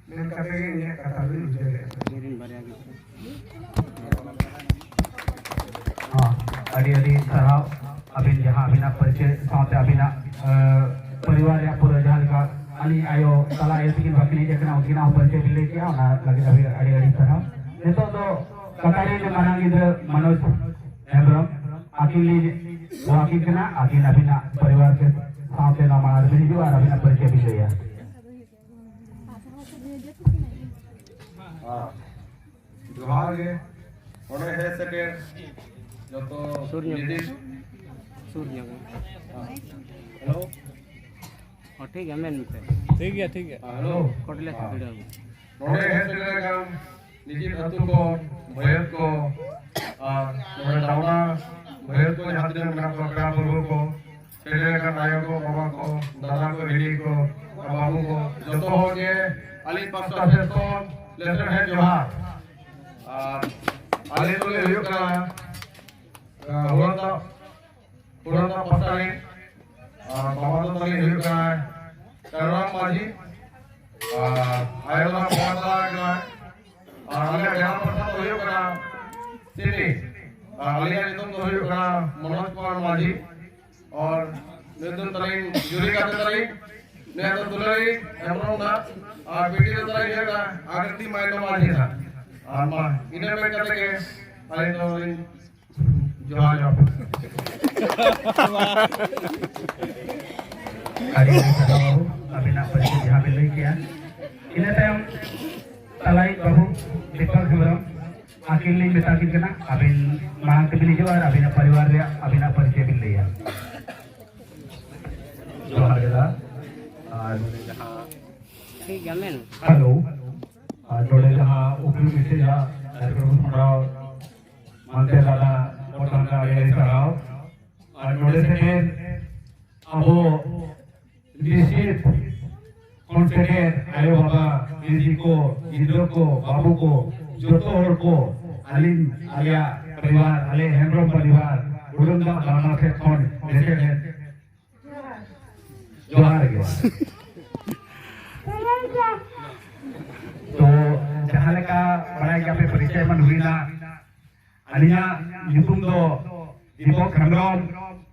ᱢᱮᱱ ᱠᱟᱛᱮ ᱜᱮ ᱤᱧᱟᱹᱜ ᱠᱟᱛᱷᱟ ᱫᱚᱧ ᱢᱩᱪᱟᱹᱫᱮᱫᱼᱟ᱾ ᱤᱧᱨᱮᱱ ᱵᱟᱨᱭᱟ ᱜᱤᱫᱽᱨᱟᱹ᱾ ᱦᱚᱸ, ᱟᱹᱰᱤ ᱟᱹᱰᱤ ᱥᱟᱨᱦᱟᱣ᱾ ᱟᱹᱵᱤᱱ ᱡᱟᱦᱟᱸ ᱟᱹᱵᱤᱱᱟᱜ ᱯᱚᱨᱤᱪᱚᱭ ᱥᱟᱶᱛᱮ ᱟᱹᱵᱤᱱᱟᱜ, ᱮ, ᱯᱚᱨᱤᱵᱟᱨ ᱨᱮᱭᱟᱜ ᱯᱩᱨᱟᱹ ᱡᱟᱦᱟᱸ ᱞᱮᱠᱟ ᱟᱹᱞᱤᱧ ᱟᱭᱳ, ᱛᱟᱞᱟ ᱟᱭᱳ ᱛᱟᱹᱠᱤᱱ ᱵᱟᱹᱠᱤᱱ ᱦᱮᱡ ᱟᱠᱟᱱᱟ, ᱩᱱᱠᱤᱱᱟᱜ ᱦᱚᱸ ᱯᱚᱨᱤᱪᱚᱭ ᱵᱤᱱ ᱞᱟᱹᱭ ᱠᱮᱜᱼᱟ, ᱚᱱᱟ ᱞᱟᱹᱜᱤᱫ ᱟᱹᱵᱤᱱ ᱟᱹᱰᱤ ᱟᱹᱰᱤ ᱥᱟᱨᱦᱟᱣ᱾ ᱱᱤᱛᱚᱜ ᱫᱚ ᱠᱟᱛᱟᱨᱤ ᱨᱮ ᱢᱟᱨᱟᱝ ᱜᱤᱫᱽᱨᱟᱹ ᱢᱚᱱᱳᱡᱽ ᱦᱮᱢᱵᱨᱚᱢ, ᱟᱹᱠᱤᱱ ᱞᱤᱧ ᱦᱚᱦᱚ ᱟᱹᱠᱤᱱ ᱠᱟᱱᱟ, ᱟᱹᱠᱤᱱ ᱟᱹᱵᱤᱱᱟᱜ ᱯᱚᱨᱤᱵᱟᱨ ᱠᱚ ᱥᱟᱶᱛᱮ ᱱᱚᱣᱟ ᱢᱟᱲᱟᱝ ᱨᱮᱵᱤᱱ ᱦᱤᱡᱩᱜᱼᱟ ᱟᱨ ᱟᱹᱵᱤᱱᱟᱜ ᱯᱚᱨᱤᱪᱚᱭ ᱵᱤᱱ ᱞᱟᱹᱭᱟ᱾ ᱡᱚᱦᱟᱨ ᱜᱮ᱾ ᱱᱚᱰᱮ ᱦᱮᱡ ᱥᱮᱴᱮᱨ ᱡᱚᱛᱚ ᱥᱩᱨ ᱧᱚᱜ ᱢᱮ᱾ ᱱᱤᱛᱤᱥ᱾ ᱥᱩᱨ ᱧᱚᱜ ᱢᱮ᱾ ᱦᱮᱞᱳ᱾ ᱚ, ᱴᱷᱤᱠ ᱜᱮᱭᱟ, ᱢᱮᱱ ᱢᱮᱥᱮ᱾ ᱴᱷᱤᱠ ᱜᱮᱭᱟ, ᱴᱷᱤᱠ ᱜᱮᱭᱟ᱾ ᱦᱮᱸ, ᱦᱮᱞᱳ᱾ ᱠᱚᱴᱞᱮ ᱦᱮᱸ᱾ ᱵᱷᱤᱲᱟᱹᱣ᱾ ᱱᱚᱰᱮ ᱦᱮᱡ ᱥᱮᱴᱮᱨ ᱟᱠᱟᱱ ᱱᱤᱡᱤᱨ ᱟᱹᱛᱩ ᱠᱚ, ᱵᱷᱟᱹᱭᱟᱹᱛ ᱠᱚ, ᱟᱨ ᱱᱚᱰᱮ ᱫᱟᱣᱲᱟ ᱵᱷᱟᱹᱭᱟᱹᱛ ᱠᱚ ᱡᱟᱦᱟᱸ ᱛᱤᱱᱟᱹᱜ ᱢᱮᱱᱟᱜ ᱠᱚᱣᱟ, ᱯᱮᱲᱟ ᱯᱟᱹᱨᱵᱷᱟᱹ ᱠᱚ, ᱥᱮᱴᱮᱨ ᱟᱠᱟᱱ ᱟᱭᱳ ᱠᱚ, ᱵᱟᱵᱟ ᱠᱚ, ᱫᱟᱫᱟ ᱠᱚ, ᱦᱤᱞᱤ ᱠᱚ, ᱵᱟᱹᱵᱩ ᱠᱚ, ᱡᱚᱛᱚ ᱦᱚᱲ ᱜᱮ ᱟᱹᱞᱤᱧ ᱯᱟᱥᱴᱟ ᱥᱮᱫ ᱠᱷᱚᱱ ᱞᱮᱥᱮᱲ ᱦᱮᱡ ᱡᱚᱦᱟᱨ᱾ ᱟᱨ ᱟᱞᱮ ᱫᱚᱞᱮ ᱦᱩᱭᱩᱜ ᱠᱟᱱᱟ, ᱟᱸ, ᱦᱩᱲᱟᱹᱱᱫᱟ, ᱦᱩᱲᱟᱹᱱᱫᱟ ᱯᱟᱥᱴᱟ ᱨᱮᱱ, ᱟᱨ ᱵᱟᱵᱟ ᱫᱚ ᱛᱟᱞᱮ ᱦᱩᱭᱩᱜ ᱠᱟᱱᱟ ᱠᱟᱹᱱᱩᱨᱟᱢ ᱢᱟᱹᱡᱷᱤ, ᱟᱨ ᱟᱭᱳ ᱫᱚ ᱵᱟᱵᱟ ᱛᱟᱞᱟ ᱠᱟᱱᱟ, ᱟᱨ ᱟᱞᱮᱭᱟᱜ ᱡᱟᱱᱟᱢ ᱯᱟᱥᱴᱟ ᱫᱚ ᱦᱩᱭᱩᱜ ᱠᱟᱱᱟ ᱥᱤᱴᱤ, ᱟᱨ ᱟᱹᱞᱤᱧᱟᱜ ᱧᱩᱛᱩᱢ ᱫᱚ ᱦᱩᱭᱩᱜ ᱠᱟᱱᱟ ᱢᱚᱱᱳᱡᱽ ᱠᱩᱢᱟᱨ ᱢᱟᱹᱡᱷᱤ᱾ ᱟᱨ ᱱᱩᱭ ᱫᱚ ᱛᱟᱹᱞᱤᱧ ᱡᱩᱨᱤ ᱜᱟᱛᱮ ᱛᱟᱹᱞᱤᱧ, ᱱᱩᱭ ᱫᱚ ᱫᱩᱞᱟᱹᱲᱤ ᱦᱮᱢᱵᱨᱚᱢ ᱫᱟ, ᱟᱨ ᱵᱤᱴᱤ ᱫᱚ ᱛᱟᱹᱞᱤᱧ ᱦᱩᱭᱩᱜ ᱠᱟᱱᱟ ᱟᱜᱨᱤᱴᱤ ᱢᱟᱭᱱᱚ ᱢᱟᱹᱡᱷᱤ ᱫᱟ᱾ ᱟᱨ ᱢᱟ ᱤᱱᱟᱹ ᱢᱮᱱ ᱠᱟᱛᱮ ᱜᱮ ᱟᱹᱞᱤᱧ ᱫᱚᱞᱤᱧ ᱡᱚᱦᱟᱨ, ᱡᱚᱦᱟᱨ᱾ ᱟᱹᱰᱤ ᱟᱹᱰᱤ ᱥᱟᱨᱦᱟᱣ ᱵᱟᱹᱵᱩ, ᱟᱹᱵᱤᱱᱟᱜ ᱯᱟᱹᱨᱤᱥ ᱡᱟᱦᱟᱸ ᱵᱤᱱ ᱞᱟᱹᱭ ᱠᱮᱜᱼᱟ᱾ ᱤᱱᱟᱹ ᱛᱟᱭᱚᱢ ᱛᱟᱞᱟᱭᱤᱡ ᱵᱟᱹᱵᱩ ᱫᱤᱯᱚᱠ ᱦᱮᱢᱵᱨᱚᱢ, ᱟᱹᱠᱤᱱ ᱞᱤᱧ ᱢᱮᱛᱟ ᱠᱤᱱ ᱠᱟᱱᱟ, ᱟᱹᱵᱤᱱ ᱢᱟᱲᱟᱝ ᱛᱮᱵᱤᱱ ᱦᱤᱡᱩᱜᱼᱟ ᱟᱨ ᱟᱹᱵᱤᱱᱟᱜ ᱯᱚᱨᱤᱵᱟᱨ ᱨᱮᱭᱟᱜ ᱟᱹᱵᱤᱱᱟᱜ ᱯᱚᱨᱤᱪᱚᱭ ᱵᱤᱱ ᱞᱟᱹᱭᱟ᱾ ᱡᱚᱦᱟᱨ ᱜᱮ ᱫᱟ᱾ ᱟᱨ ᱴᱷᱤᱠ ᱜᱮᱭᱟ, ᱢᱮᱱ᱾ ᱦᱮᱞᱳ᱾ ᱟᱨ ᱱᱚᱰᱮ ᱡᱟᱦᱟᱸ ᱩᱯᱨᱩᱢ ᱢᱤᱥᱤᱞ ᱨᱮᱭᱟᱜ ᱠᱟᱨᱭᱚᱠᱨᱚᱢ ᱥᱟᱯᱲᱟᱣ ᱢᱟᱱᱛᱮ ᱫᱟᱫᱟ ᱵᱚᱨᱫᱷᱚᱢᱟᱱ ᱟᱹᱰᱤ ᱟᱹᱰᱤ ᱥᱟᱨᱦᱟᱣ᱾ ᱟᱨ ᱱᱚᱰᱮ ᱥᱮᱴᱮᱨ ᱟᱵᱚ ᱱᱤᱥᱪᱤᱛ ᱠᱷᱚᱱ ᱥᱮᱴᱮᱨ ᱟᱭᱳ ᱵᱟᱵᱟ, ᱫᱤᱫᱤ ᱠᱚ, ᱜᱤᱫᱽᱨᱟᱹ ᱠᱚ, ᱵᱟᱹᱵᱩ ᱠᱚ, ᱡᱚᱛᱚ ᱦᱚᱲ ᱠᱚ, ᱟᱹᱞᱤᱧ, ᱟᱞᱮᱭᱟᱜ ᱯᱚᱨᱤᱵᱟᱨ, ᱟᱞᱮ ᱦᱮᱢᱵᱨᱚᱢ ᱯᱚᱨᱤᱵᱟᱨ, ᱦᱩᱰᱩᱝ ᱫᱟᱜ ᱫᱟᱬᱟ ᱥᱮᱫ ᱠᱷᱚᱱ ᱥᱮᱴᱮᱨ ᱡᱚᱦᱟᱨ ᱜᱮ᱾ ᱛᱚ, ᱡᱟᱦᱟᱸ ᱞᱮᱠᱟ ᱵᱟᱲᱟᱭ ᱜᱮᱭᱟᱯᱮ, ᱯᱚᱨᱤᱪᱚᱭ ᱮᱢ ᱦᱩᱭᱱᱟ᱾ ᱟᱹᱞᱤᱧᱟᱜ ᱧᱩᱛᱩᱢ ᱫᱚ ᱫᱤᱯᱚᱠ ᱦᱮᱢᱵᱨᱚᱢ,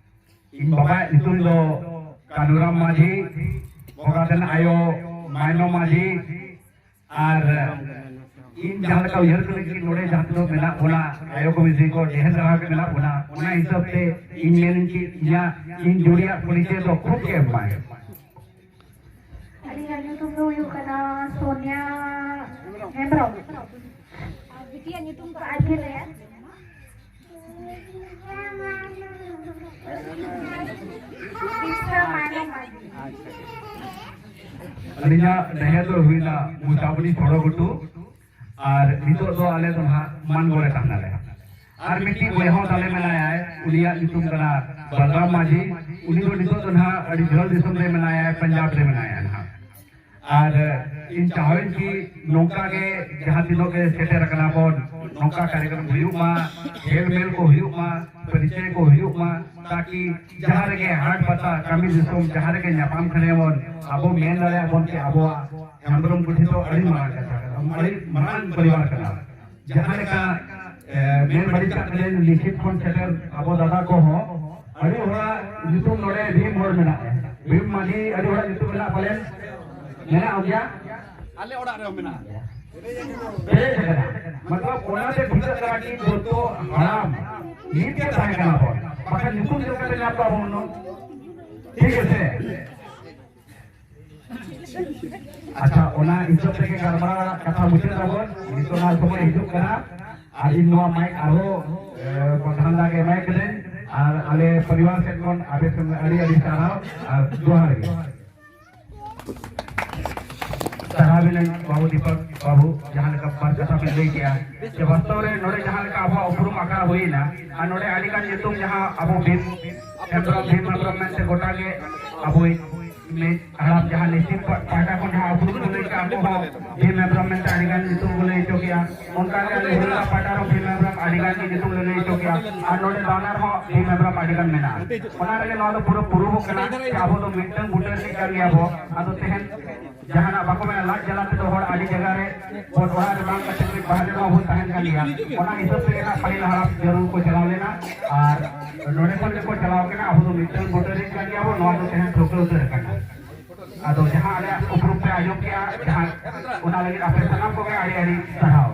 ᱤᱧ ᱵᱟᱵᱟᱭᱟᱜ ᱧᱩᱛᱩᱢ ᱫᱚ ᱠᱟᱹᱱᱩᱨᱟᱢ ᱢᱟᱹᱡᱷᱤ, ᱵᱚᱸᱜᱟ ᱛᱮᱱ ᱟᱭᱳ ᱢᱟᱭᱱᱚᱢ ᱢᱟᱹᱡᱷᱤ, ᱟᱨ ᱤᱧ ᱡᱟᱦᱟᱸ ᱞᱮᱠᱟ ᱩᱭᱦᱟᱹᱨ ᱠᱟᱹᱫᱟᱹᱧ ᱠᱤ ᱱᱚᱰᱮ ᱡᱟᱦᱟᱸ ᱛᱤᱱᱟᱹᱜ ᱢᱮᱱᱟᱜ ᱵᱚᱱᱟ, ᱟᱭᱳ ᱠᱚ ᱢᱤᱥᱤ ᱠᱚ ᱰᱷᱮᱨ ᱫᱷᱟᱨᱟ ᱜᱮ ᱢᱮᱱᱟᱜ ᱵᱚᱱᱟ, ᱚᱱᱟ ᱦᱤᱥᱟᱹᱵ ᱛᱮ ᱤᱧ ᱢᱮᱱᱟᱹᱧ ᱠᱤ ᱤᱧᱟᱹᱜ, ᱤᱧ ᱡᱩᱨᱤᱭᱟᱜ ᱯᱚᱨᱤᱪᱚᱭ ᱫᱚ ᱠᱷᱩᱵ ᱜᱮ ᱮᱢ ᱢᱟᱭ᱾ ᱟᱹᱞᱤᱧᱟᱜ ᱧᱩᱛᱩᱢ ᱫᱚ ᱦᱩᱭᱩᱜ ᱠᱟᱱᱟ ᱥᱳᱱᱤᱭᱟ ᱦᱮᱢᱵᱨᱚᱢ᱾ ᱟᱨ ᱵᱤᱴᱤᱭᱟᱜ ᱧᱩᱛᱩᱢ ᱫᱚ ᱟᱡ ᱜᱮ ᱞᱟᱹᱭᱟ᱾ ᱵᱤᱥᱣᱟ ᱢᱟᱱᱚ ᱢᱟᱹᱡᱷᱤ᱾ ᱟᱹᱞᱤᱧᱟᱜ ᱰᱟᱹᱦᱤ ᱫᱚ ᱦᱩᱭᱱᱟ ᱢᱩᱥᱟᱵᱚᱱᱤ ᱥᱚᱲᱚ ᱜᱷᱩᱴᱩ, ᱟᱨ ᱱᱤᱛᱚᱜ ᱫᱚ ᱟᱞᱮ ᱫᱚ ᱱᱟᱦᱟᱜ ᱢᱟᱱᱜᱚᱲ ᱨᱮ ᱛᱟᱦᱮᱱᱟᱞᱮ᱾ ᱟᱨ ᱢᱤᱫᱴᱤᱡ ᱵᱚᱭᱦᱟ ᱦᱚᱸ ᱛᱟᱞᱮ ᱢᱮᱱᱟᱭᱟ, ᱩᱱᱤᱭᱟᱜ ᱧᱩᱛᱩᱢ ᱠᱟᱱᱟ ᱵᱟᱞᱨᱟᱢ ᱢᱟᱹᱡᱷᱤ᱾ ᱩᱱᱤ ᱫᱚ ᱱᱤᱛᱚᱜ ᱫᱚ ᱱᱟᱦᱟᱜ ᱟᱹᱰᱤ ᱡᱷᱟᱹᱞ ᱫᱤᱥᱚᱢ ᱨᱮ ᱢᱮᱱᱟᱭᱟ, ᱯᱟᱧᱡᱟᱵᱽ ᱨᱮ ᱢᱮᱱᱟᱭᱟ ᱱᱟᱦᱟᱜ᱾ ᱟᱨ ᱤᱧ ᱪᱟᱦᱟᱣᱤᱧ ᱠᱤ ᱱᱚᱝᱠᱟ ᱜᱮ ᱡᱟᱦᱟᱸ ᱛᱤᱱᱟᱹᱜ ᱜᱮ ᱥᱮᱴᱮᱨ ᱟᱠᱟᱱᱟ ᱵᱚᱱ, ᱱᱚᱝᱠᱟ ᱠᱟᱨᱭᱚᱠᱨᱚᱢ ᱦᱩᱭᱩᱜ ᱢᱟ, ᱠᱷᱮᱞ ᱢᱮᱞ ᱠᱚ ᱦᱩᱭᱩᱜ ᱢᱟ, ᱯᱚᱨᱤᱪᱚᱭ ᱠᱚ ᱦᱩᱭᱩᱜ ᱢᱟ, ᱛᱟᱠᱤ ᱡᱟᱦᱟᱸ ᱨᱮᱜᱮ ᱦᱟᱴ ᱯᱟᱛᱟ ᱠᱟᱹᱢᱤ ᱫᱤᱥᱚᱢ ᱡᱟᱦᱟᱸ ᱨᱮᱜᱮ ᱧᱟᱯᱟᱢ ᱠᱷᱟᱱᱮ ᱵᱚᱱ, ᱟᱵᱚ ᱢᱮᱱ ᱫᱟᱲᱮᱭᱟᱜ ᱵᱚᱱ ᱠᱤ ᱟᱵᱚᱣᱟᱜ ᱦᱮᱢᱵᱨᱚᱢ ᱜᱩᱴᱷᱤ ᱫᱚ ᱟᱹᱰᱤ ᱢᱟᱨᱟᱝ ᱠᱟᱛᱷᱟ ᱠᱟᱱᱟ, ᱟᱹᱰᱤ ᱢᱟᱨᱟᱝ ᱯᱚᱨᱤᱵᱟᱨ ᱠᱟᱱᱟ᱾ ᱡᱟᱦᱟᱸ ᱞᱮᱠᱟ, ᱮ, ᱢᱮᱱ ᱵᱟᱹᱲᱤᱡ ᱠᱟᱜ ᱠᱟᱹᱱᱟᱹᱧ, ᱱᱤᱥᱪᱤᱛ ᱠᱷᱚᱱ ᱥᱮᱴᱮᱨ ᱟᱵᱚ ᱫᱟᱫᱟ ᱠᱚᱦᱚᱸ, ᱟᱹᱰᱤ ᱦᱚᱲᱟᱜ ᱧᱩᱛᱩᱢ ᱱᱚᱰᱮ ᱵᱷᱤᱢ ᱦᱚᱲ ᱢᱮᱱᱟᱜᱼᱟ, ᱵᱷᱤᱢ ᱢᱟᱹᱡᱷᱤ, ᱟᱹᱰᱤ ᱦᱚᱲᱟᱜ ᱧᱩᱛᱩᱢ ᱢᱮᱱᱟᱜᱼᱟ ᱯᱟᱞᱮᱱ? ᱢᱮᱱᱟᱜ ᱜᱮᱭᱟ? ᱟᱞᱮ ᱚᱲᱟᱜ ᱨᱮᱦᱚᱸ ᱢᱮᱱᱟᱜᱼᱟ᱾ ᱯᱮᱨᱮᱡ ᱟᱠᱟᱱᱟ᱾ ᱢᱚᱛᱞᱚᱵ ᱚᱱᱟᱛᱮ ᱴᱷᱤᱠᱟᱹᱜ ᱠᱟᱱᱟ ᱠᱤ ᱡᱚᱛᱚ ᱦᱟᱲᱟᱢ ᱢᱤᱫ ᱜᱮ ᱛᱟᱦᱮᱸ ᱠᱟᱱᱟ ᱵᱚᱱ, ᱵᱟᱠᱷᱟᱱ ᱧᱩᱛᱩᱢ ᱪᱮᱫ ᱞᱮᱠᱟᱛᱮ ᱧᱟᱢ ᱠᱚᱣᱟ ᱵᱚᱱ ᱩᱱᱟᱹᱜ? ᱴᱷᱤᱠ ᱟᱪᱷᱮ? ᱟᱪᱪᱷᱟ, ᱚᱱᱟ ᱦᱤᱥᱟᱹᱵ ᱛᱮᱜᱮ ᱜᱟᱞᱢᱟᱨᱟᱣ ᱠᱟᱛᱷᱟ ᱢᱩᱪᱟᱹᱫ ᱟᱵᱚᱱ᱾ ᱱᱤᱛᱚᱜ ᱱᱟᱜ ᱥᱚᱢᱚᱭ ᱦᱤᱡᱩᱜ ᱠᱟᱱᱟ, ᱟᱨ ᱤᱧ ᱱᱚᱣᱟ ᱢᱟᱭᱤᱠ ᱟᱨᱦᱚᱸ, ᱮ, ᱯᱨᱚᱫᱷᱟᱱ ᱫᱟ ᱜᱮ ᱮᱢᱟᱭ ᱠᱟᱹᱱᱟᱹᱧ, ᱟᱨ ᱟᱞᱮ ᱯᱚᱨᱤᱵᱟᱨ ᱥᱮᱫ ᱠᱷᱚᱱ ᱟᱯᱮ ᱥᱮᱱ ᱟᱹᱰᱤ ᱟᱹᱰᱤ ᱥᱟᱨᱦᱟᱣ ᱟᱨ ᱡᱚᱦᱟᱨ ᱜᱮ᱾ ᱥᱟᱨᱦᱟᱣ ᱵᱤᱱᱟᱹᱧ ᱵᱟᱹᱵᱩ ᱫᱤᱯᱚᱠ ᱵᱟᱹᱵᱩ, ᱡᱟᱦᱟᱸ ᱞᱮᱠᱟ ᱵᱟᱨ ᱠᱟᱛᱷᱟ ᱵᱤᱱ ᱞᱟᱹᱭ ᱠᱮᱜᱼᱟ, ᱡᱮ ᱵᱟᱥᱛᱚᱵ ᱨᱮ ᱱᱚᱰᱮ ᱡᱟᱦᱟᱸ ᱞᱮᱠᱟ ᱟᱵᱚᱣᱟᱜ ᱩᱯᱨᱩᱢ ᱟᱠᱷᱲᱟ ᱦᱩᱭᱮᱱᱟ, ᱟᱨ ᱱᱚᱰᱮ ᱟᱹᱰᱤ ᱜᱟᱱ ᱧᱩᱛᱩᱢ ᱡᱟᱦᱟᱸ ᱟᱵᱚ ᱵᱷᱤᱢ ᱦᱮᱢᱵᱨᱚᱢ, ᱵᱷᱤᱢ ᱦᱮᱢᱵᱨᱚᱢ ᱢᱮᱱᱛᱮ ᱜᱚᱴᱟ ᱜᱮ ᱟᱵᱚᱭᱤᱡ ᱢᱤᱫ ᱦᱟᱲᱟᱢ ᱡᱟᱦᱟᱸ ᱱᱤᱥᱤᱢ ᱯᱟ-, ᱯᱟᱦᱴᱟ ᱠᱷᱚᱱ ᱡᱟᱦᱟᱸ ᱩᱯᱨᱩᱢ ᱠᱚ ᱞᱟᱹᱭ ᱠᱮᱜᱼᱟ, ᱟᱠᱚ ᱦᱚᱸ ᱵᱷᱤᱢ ᱦᱮᱢᱵᱨᱚᱢ ᱢᱮᱱᱛᱮ ᱟᱹᱰᱤ ᱜᱟᱱ ᱧᱩᱛᱩᱢ ᱠᱚ ᱞᱟᱹᱭ ᱦᱚᱪᱚ ᱠᱮᱜᱼᱟ᱾ ᱚᱱᱠᱟ ᱜᱮ ᱟᱞᱮ ᱦᱩᱞᱜᱟ ᱯᱟᱦᱴᱟ ᱨᱮᱦᱚᱸ ᱵᱷᱤᱢ ᱦᱮᱢᱵᱨᱚᱢ ᱟᱹᱰᱤ ᱜᱟᱱ ᱜᱮ ᱧᱩᱛᱩᱢ ᱞᱮ ᱞᱟᱹᱭ ᱦᱚᱪᱚ ᱠᱮᱜᱼᱟ, ᱟᱨ ᱱᱚᱰᱮ ᱵᱟᱱᱟᱨ ᱦᱚᱸ ᱵᱷᱤᱢ ᱦᱮᱢᱵᱨᱚᱢ ᱟᱹᱰᱤ ᱜᱟᱱ ᱢᱮᱱᱟᱜᱼᱟ᱾ ᱚᱱᱟ ᱨᱮᱜᱮ ᱱᱚᱣᱟ ᱫᱚ ᱯᱩᱨᱟᱹ ᱯᱩᱨᱩᱵᱚᱜ ᱠᱟᱱᱟ ᱡᱮ ᱟᱵᱚ ᱫᱚ ᱢᱤᱫᱴᱟᱝ ᱵᱩᱴᱟᱹ ᱨᱤᱱᱤᱡ ᱠᱟᱱ ᱜᱮᱭᱟ ᱵᱚ᱾ ᱟᱫᱚ ᱛᱮᱦᱮᱧ ᱡᱟᱦᱟᱱᱟᱜ ᱵᱟᱠᱚ ᱢᱮᱱᱟ, ᱞᱟᱡ ᱡᱟᱞᱟ ᱛᱮᱫᱚ ᱦᱚᱲ ᱟᱹᱰᱤ ᱡᱟᱭᱜᱟ ᱨᱮ ᱵᱚᱱ ᱚᱲᱟᱜ ᱨᱮ ᱵᱟᱝ ᱠᱟᱛᱮ ᱵᱟᱦᱨᱮ ᱨᱮᱦᱚᱸ ᱵᱚᱱ ᱛᱟᱦᱮᱱ ᱠᱟᱱ ᱜᱮᱭᱟ᱾ ᱚᱱᱟ ᱦᱤᱥᱟᱹᱵ ᱛᱮᱜᱮ ᱱᱟᱜ ᱯᱟᱹᱦᱤᱞ ᱦᱟᱲᱟᱢ ᱡᱟᱹᱨᱩᱲ ᱠᱚ ᱪᱟᱞᱟᱣ ᱞᱮᱱᱟ, ᱟᱨ ᱱᱚᱰᱮ ᱠᱷᱚᱱ ᱜᱮᱠᱚ ᱪᱟᱞᱟᱣ ᱠᱟᱱᱟ᱾ ᱟᱵᱚ ᱫᱚ ᱢᱤᱫᱴᱟᱝ ᱵᱩᱴᱟᱹ ᱨᱤᱱ ᱠᱟᱱ ᱜᱮᱭᱟ ᱵᱚᱱ, ᱱᱚᱣᱟ ᱫᱚ ᱛᱮᱦᱮᱧ ᱴᱷᱟᱹᱣᱠᱟᱹ ᱩᱛᱟᱹᱨ ᱟᱠᱟᱱᱟ᱾ ᱟᱫᱚ ᱡᱟᱦᱟᱸ ᱟᱞᱮᱭᱟᱜ ᱩᱯᱨᱩᱢ ᱯᱮ ᱟᱸᱡᱚᱢ ᱠᱮᱜᱼᱟ, ᱡᱟᱦᱟᱸ, ᱚᱱᱟ ᱞᱟᱹᱜᱤᱫ ᱟᱯᱮ ᱥᱟᱱᱟᱢ ᱠᱚᱜᱮ ᱟᱹᱰᱤ ᱟᱹᱰᱤ ᱥᱟᱨᱦᱟᱣ᱾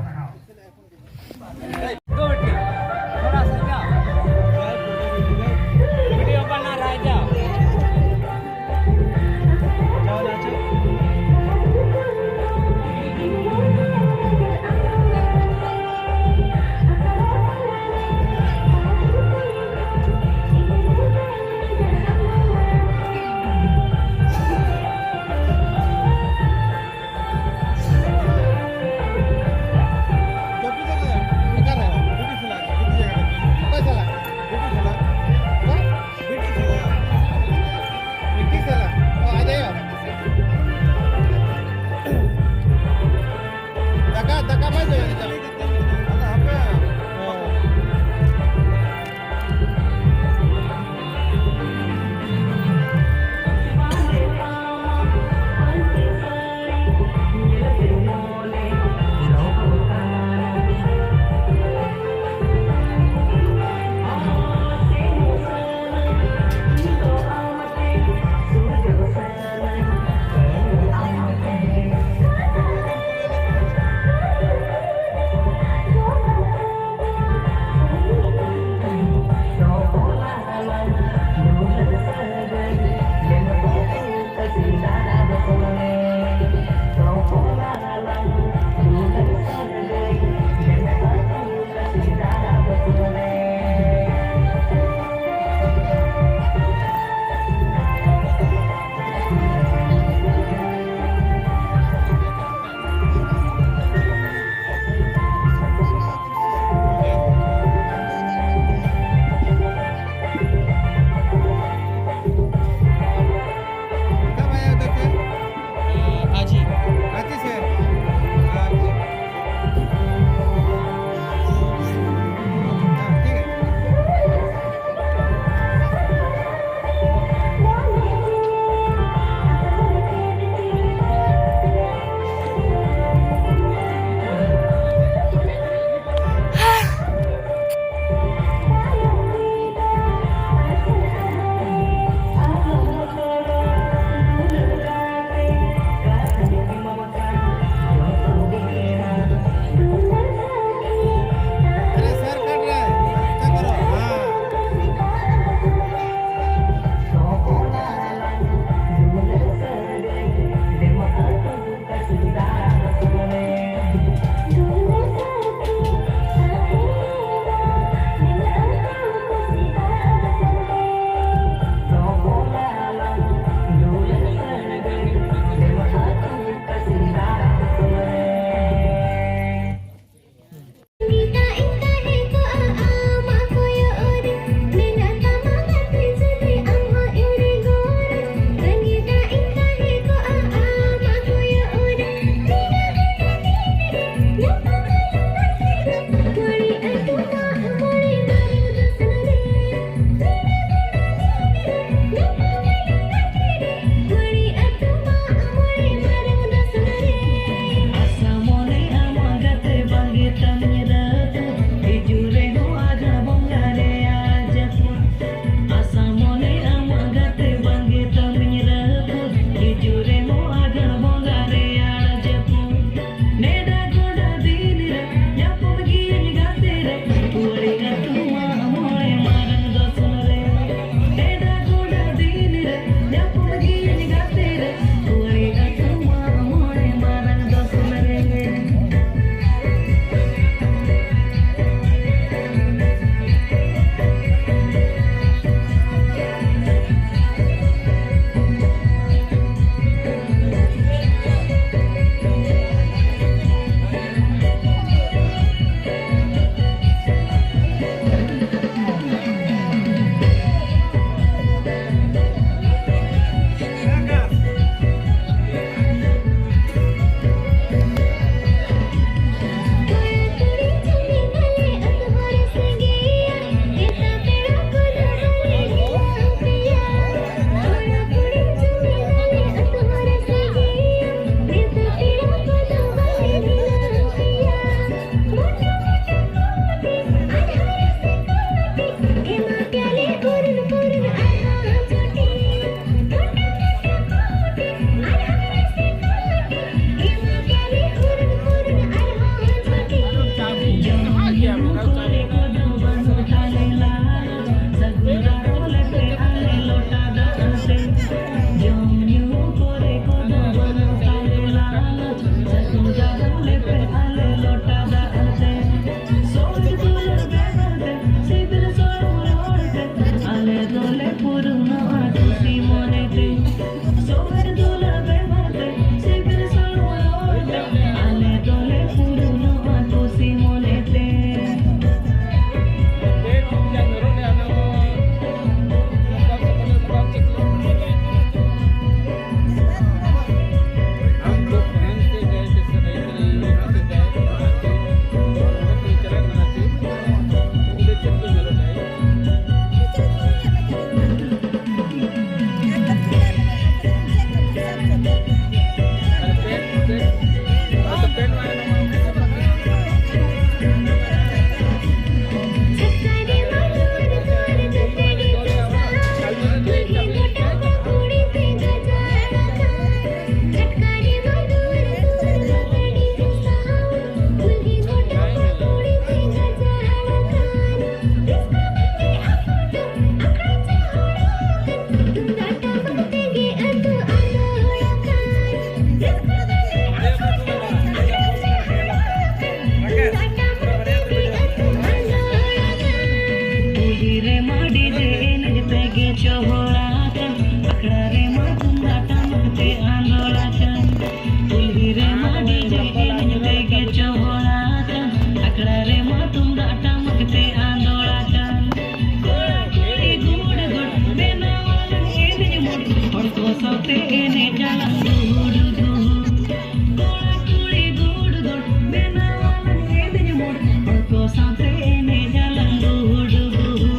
ᱠᱚᱲᱟ ᱠᱩᱲᱤ ᱜᱩᱰ ᱜᱩᱰ ᱵᱮᱱᱟᱣ ᱟᱞᱟᱝ ᱮᱱᱮᱡ ᱢᱩᱰ, ᱦᱚᱲ ᱠᱚ ᱥᱟᱶᱛᱮ ᱮᱱᱮᱡ ᱟᱞᱟᱝ ᱜᱩᱰ ᱜᱩᱰ᱾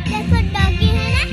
देखो, डॉगी है ना।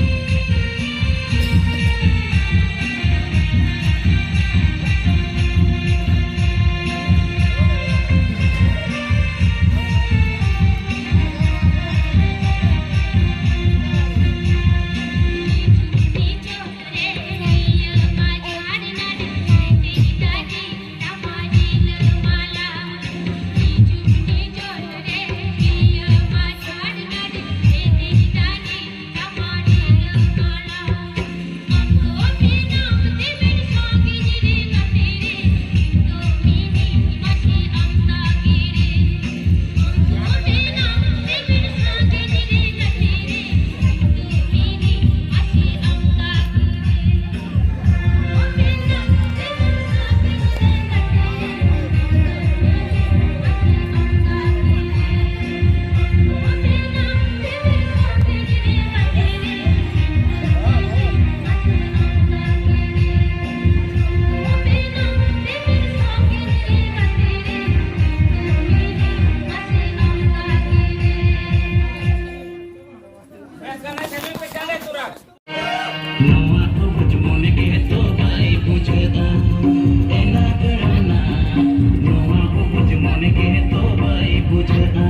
ᱱᱚᱣᱟ ᱠᱚ ᱵᱩᱡᱽ ᱢᱚᱱᱮ ᱜᱮ ᱛᱚ ᱵᱟᱭ ᱵᱩᱡᱷᱟᱹᱜᱼᱟ᱾ ᱮᱱᱟ ᱜᱟᱹᱲᱟᱹᱱᱟ, ᱱᱚᱣᱟ ᱠᱚ ᱵᱩᱡᱽ ᱢᱚᱱᱮ ᱜᱮ ᱛᱚ ᱵᱟᱭ ᱵᱩᱡᱷᱟᱹᱜᱼᱟ᱾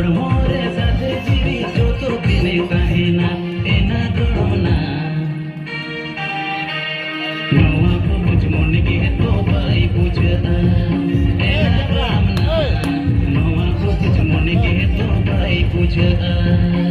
ᱦᱚᱲᱢᱚ ᱨᱮ ᱥᱟᱛᱮ ᱡᱤᱣᱤ ᱡᱚᱛᱚ ᱫᱤᱱᱮ ᱛᱟᱦᱮᱱᱟ, ᱮᱱᱟ ᱜᱚᱲᱚᱱᱟ᱾ ᱱᱚᱣᱟ ᱠᱚ ᱵᱩᱡᱽ ᱢᱚᱱᱮ ᱜᱮ ᱛᱚ ᱵᱟᱭ ᱵᱩᱡᱷᱟᱹᱜᱼᱟ, ᱮᱱᱟ ᱜᱚᱲᱚᱱᱟ᱾ ᱱᱚᱣᱟ ᱠᱚ ᱵᱩᱡᱽ ᱢᱚᱱᱮ ᱜᱮ ᱛᱚ ᱵᱟᱭ ᱵᱩᱡᱷᱟᱹᱜᱼᱟ᱾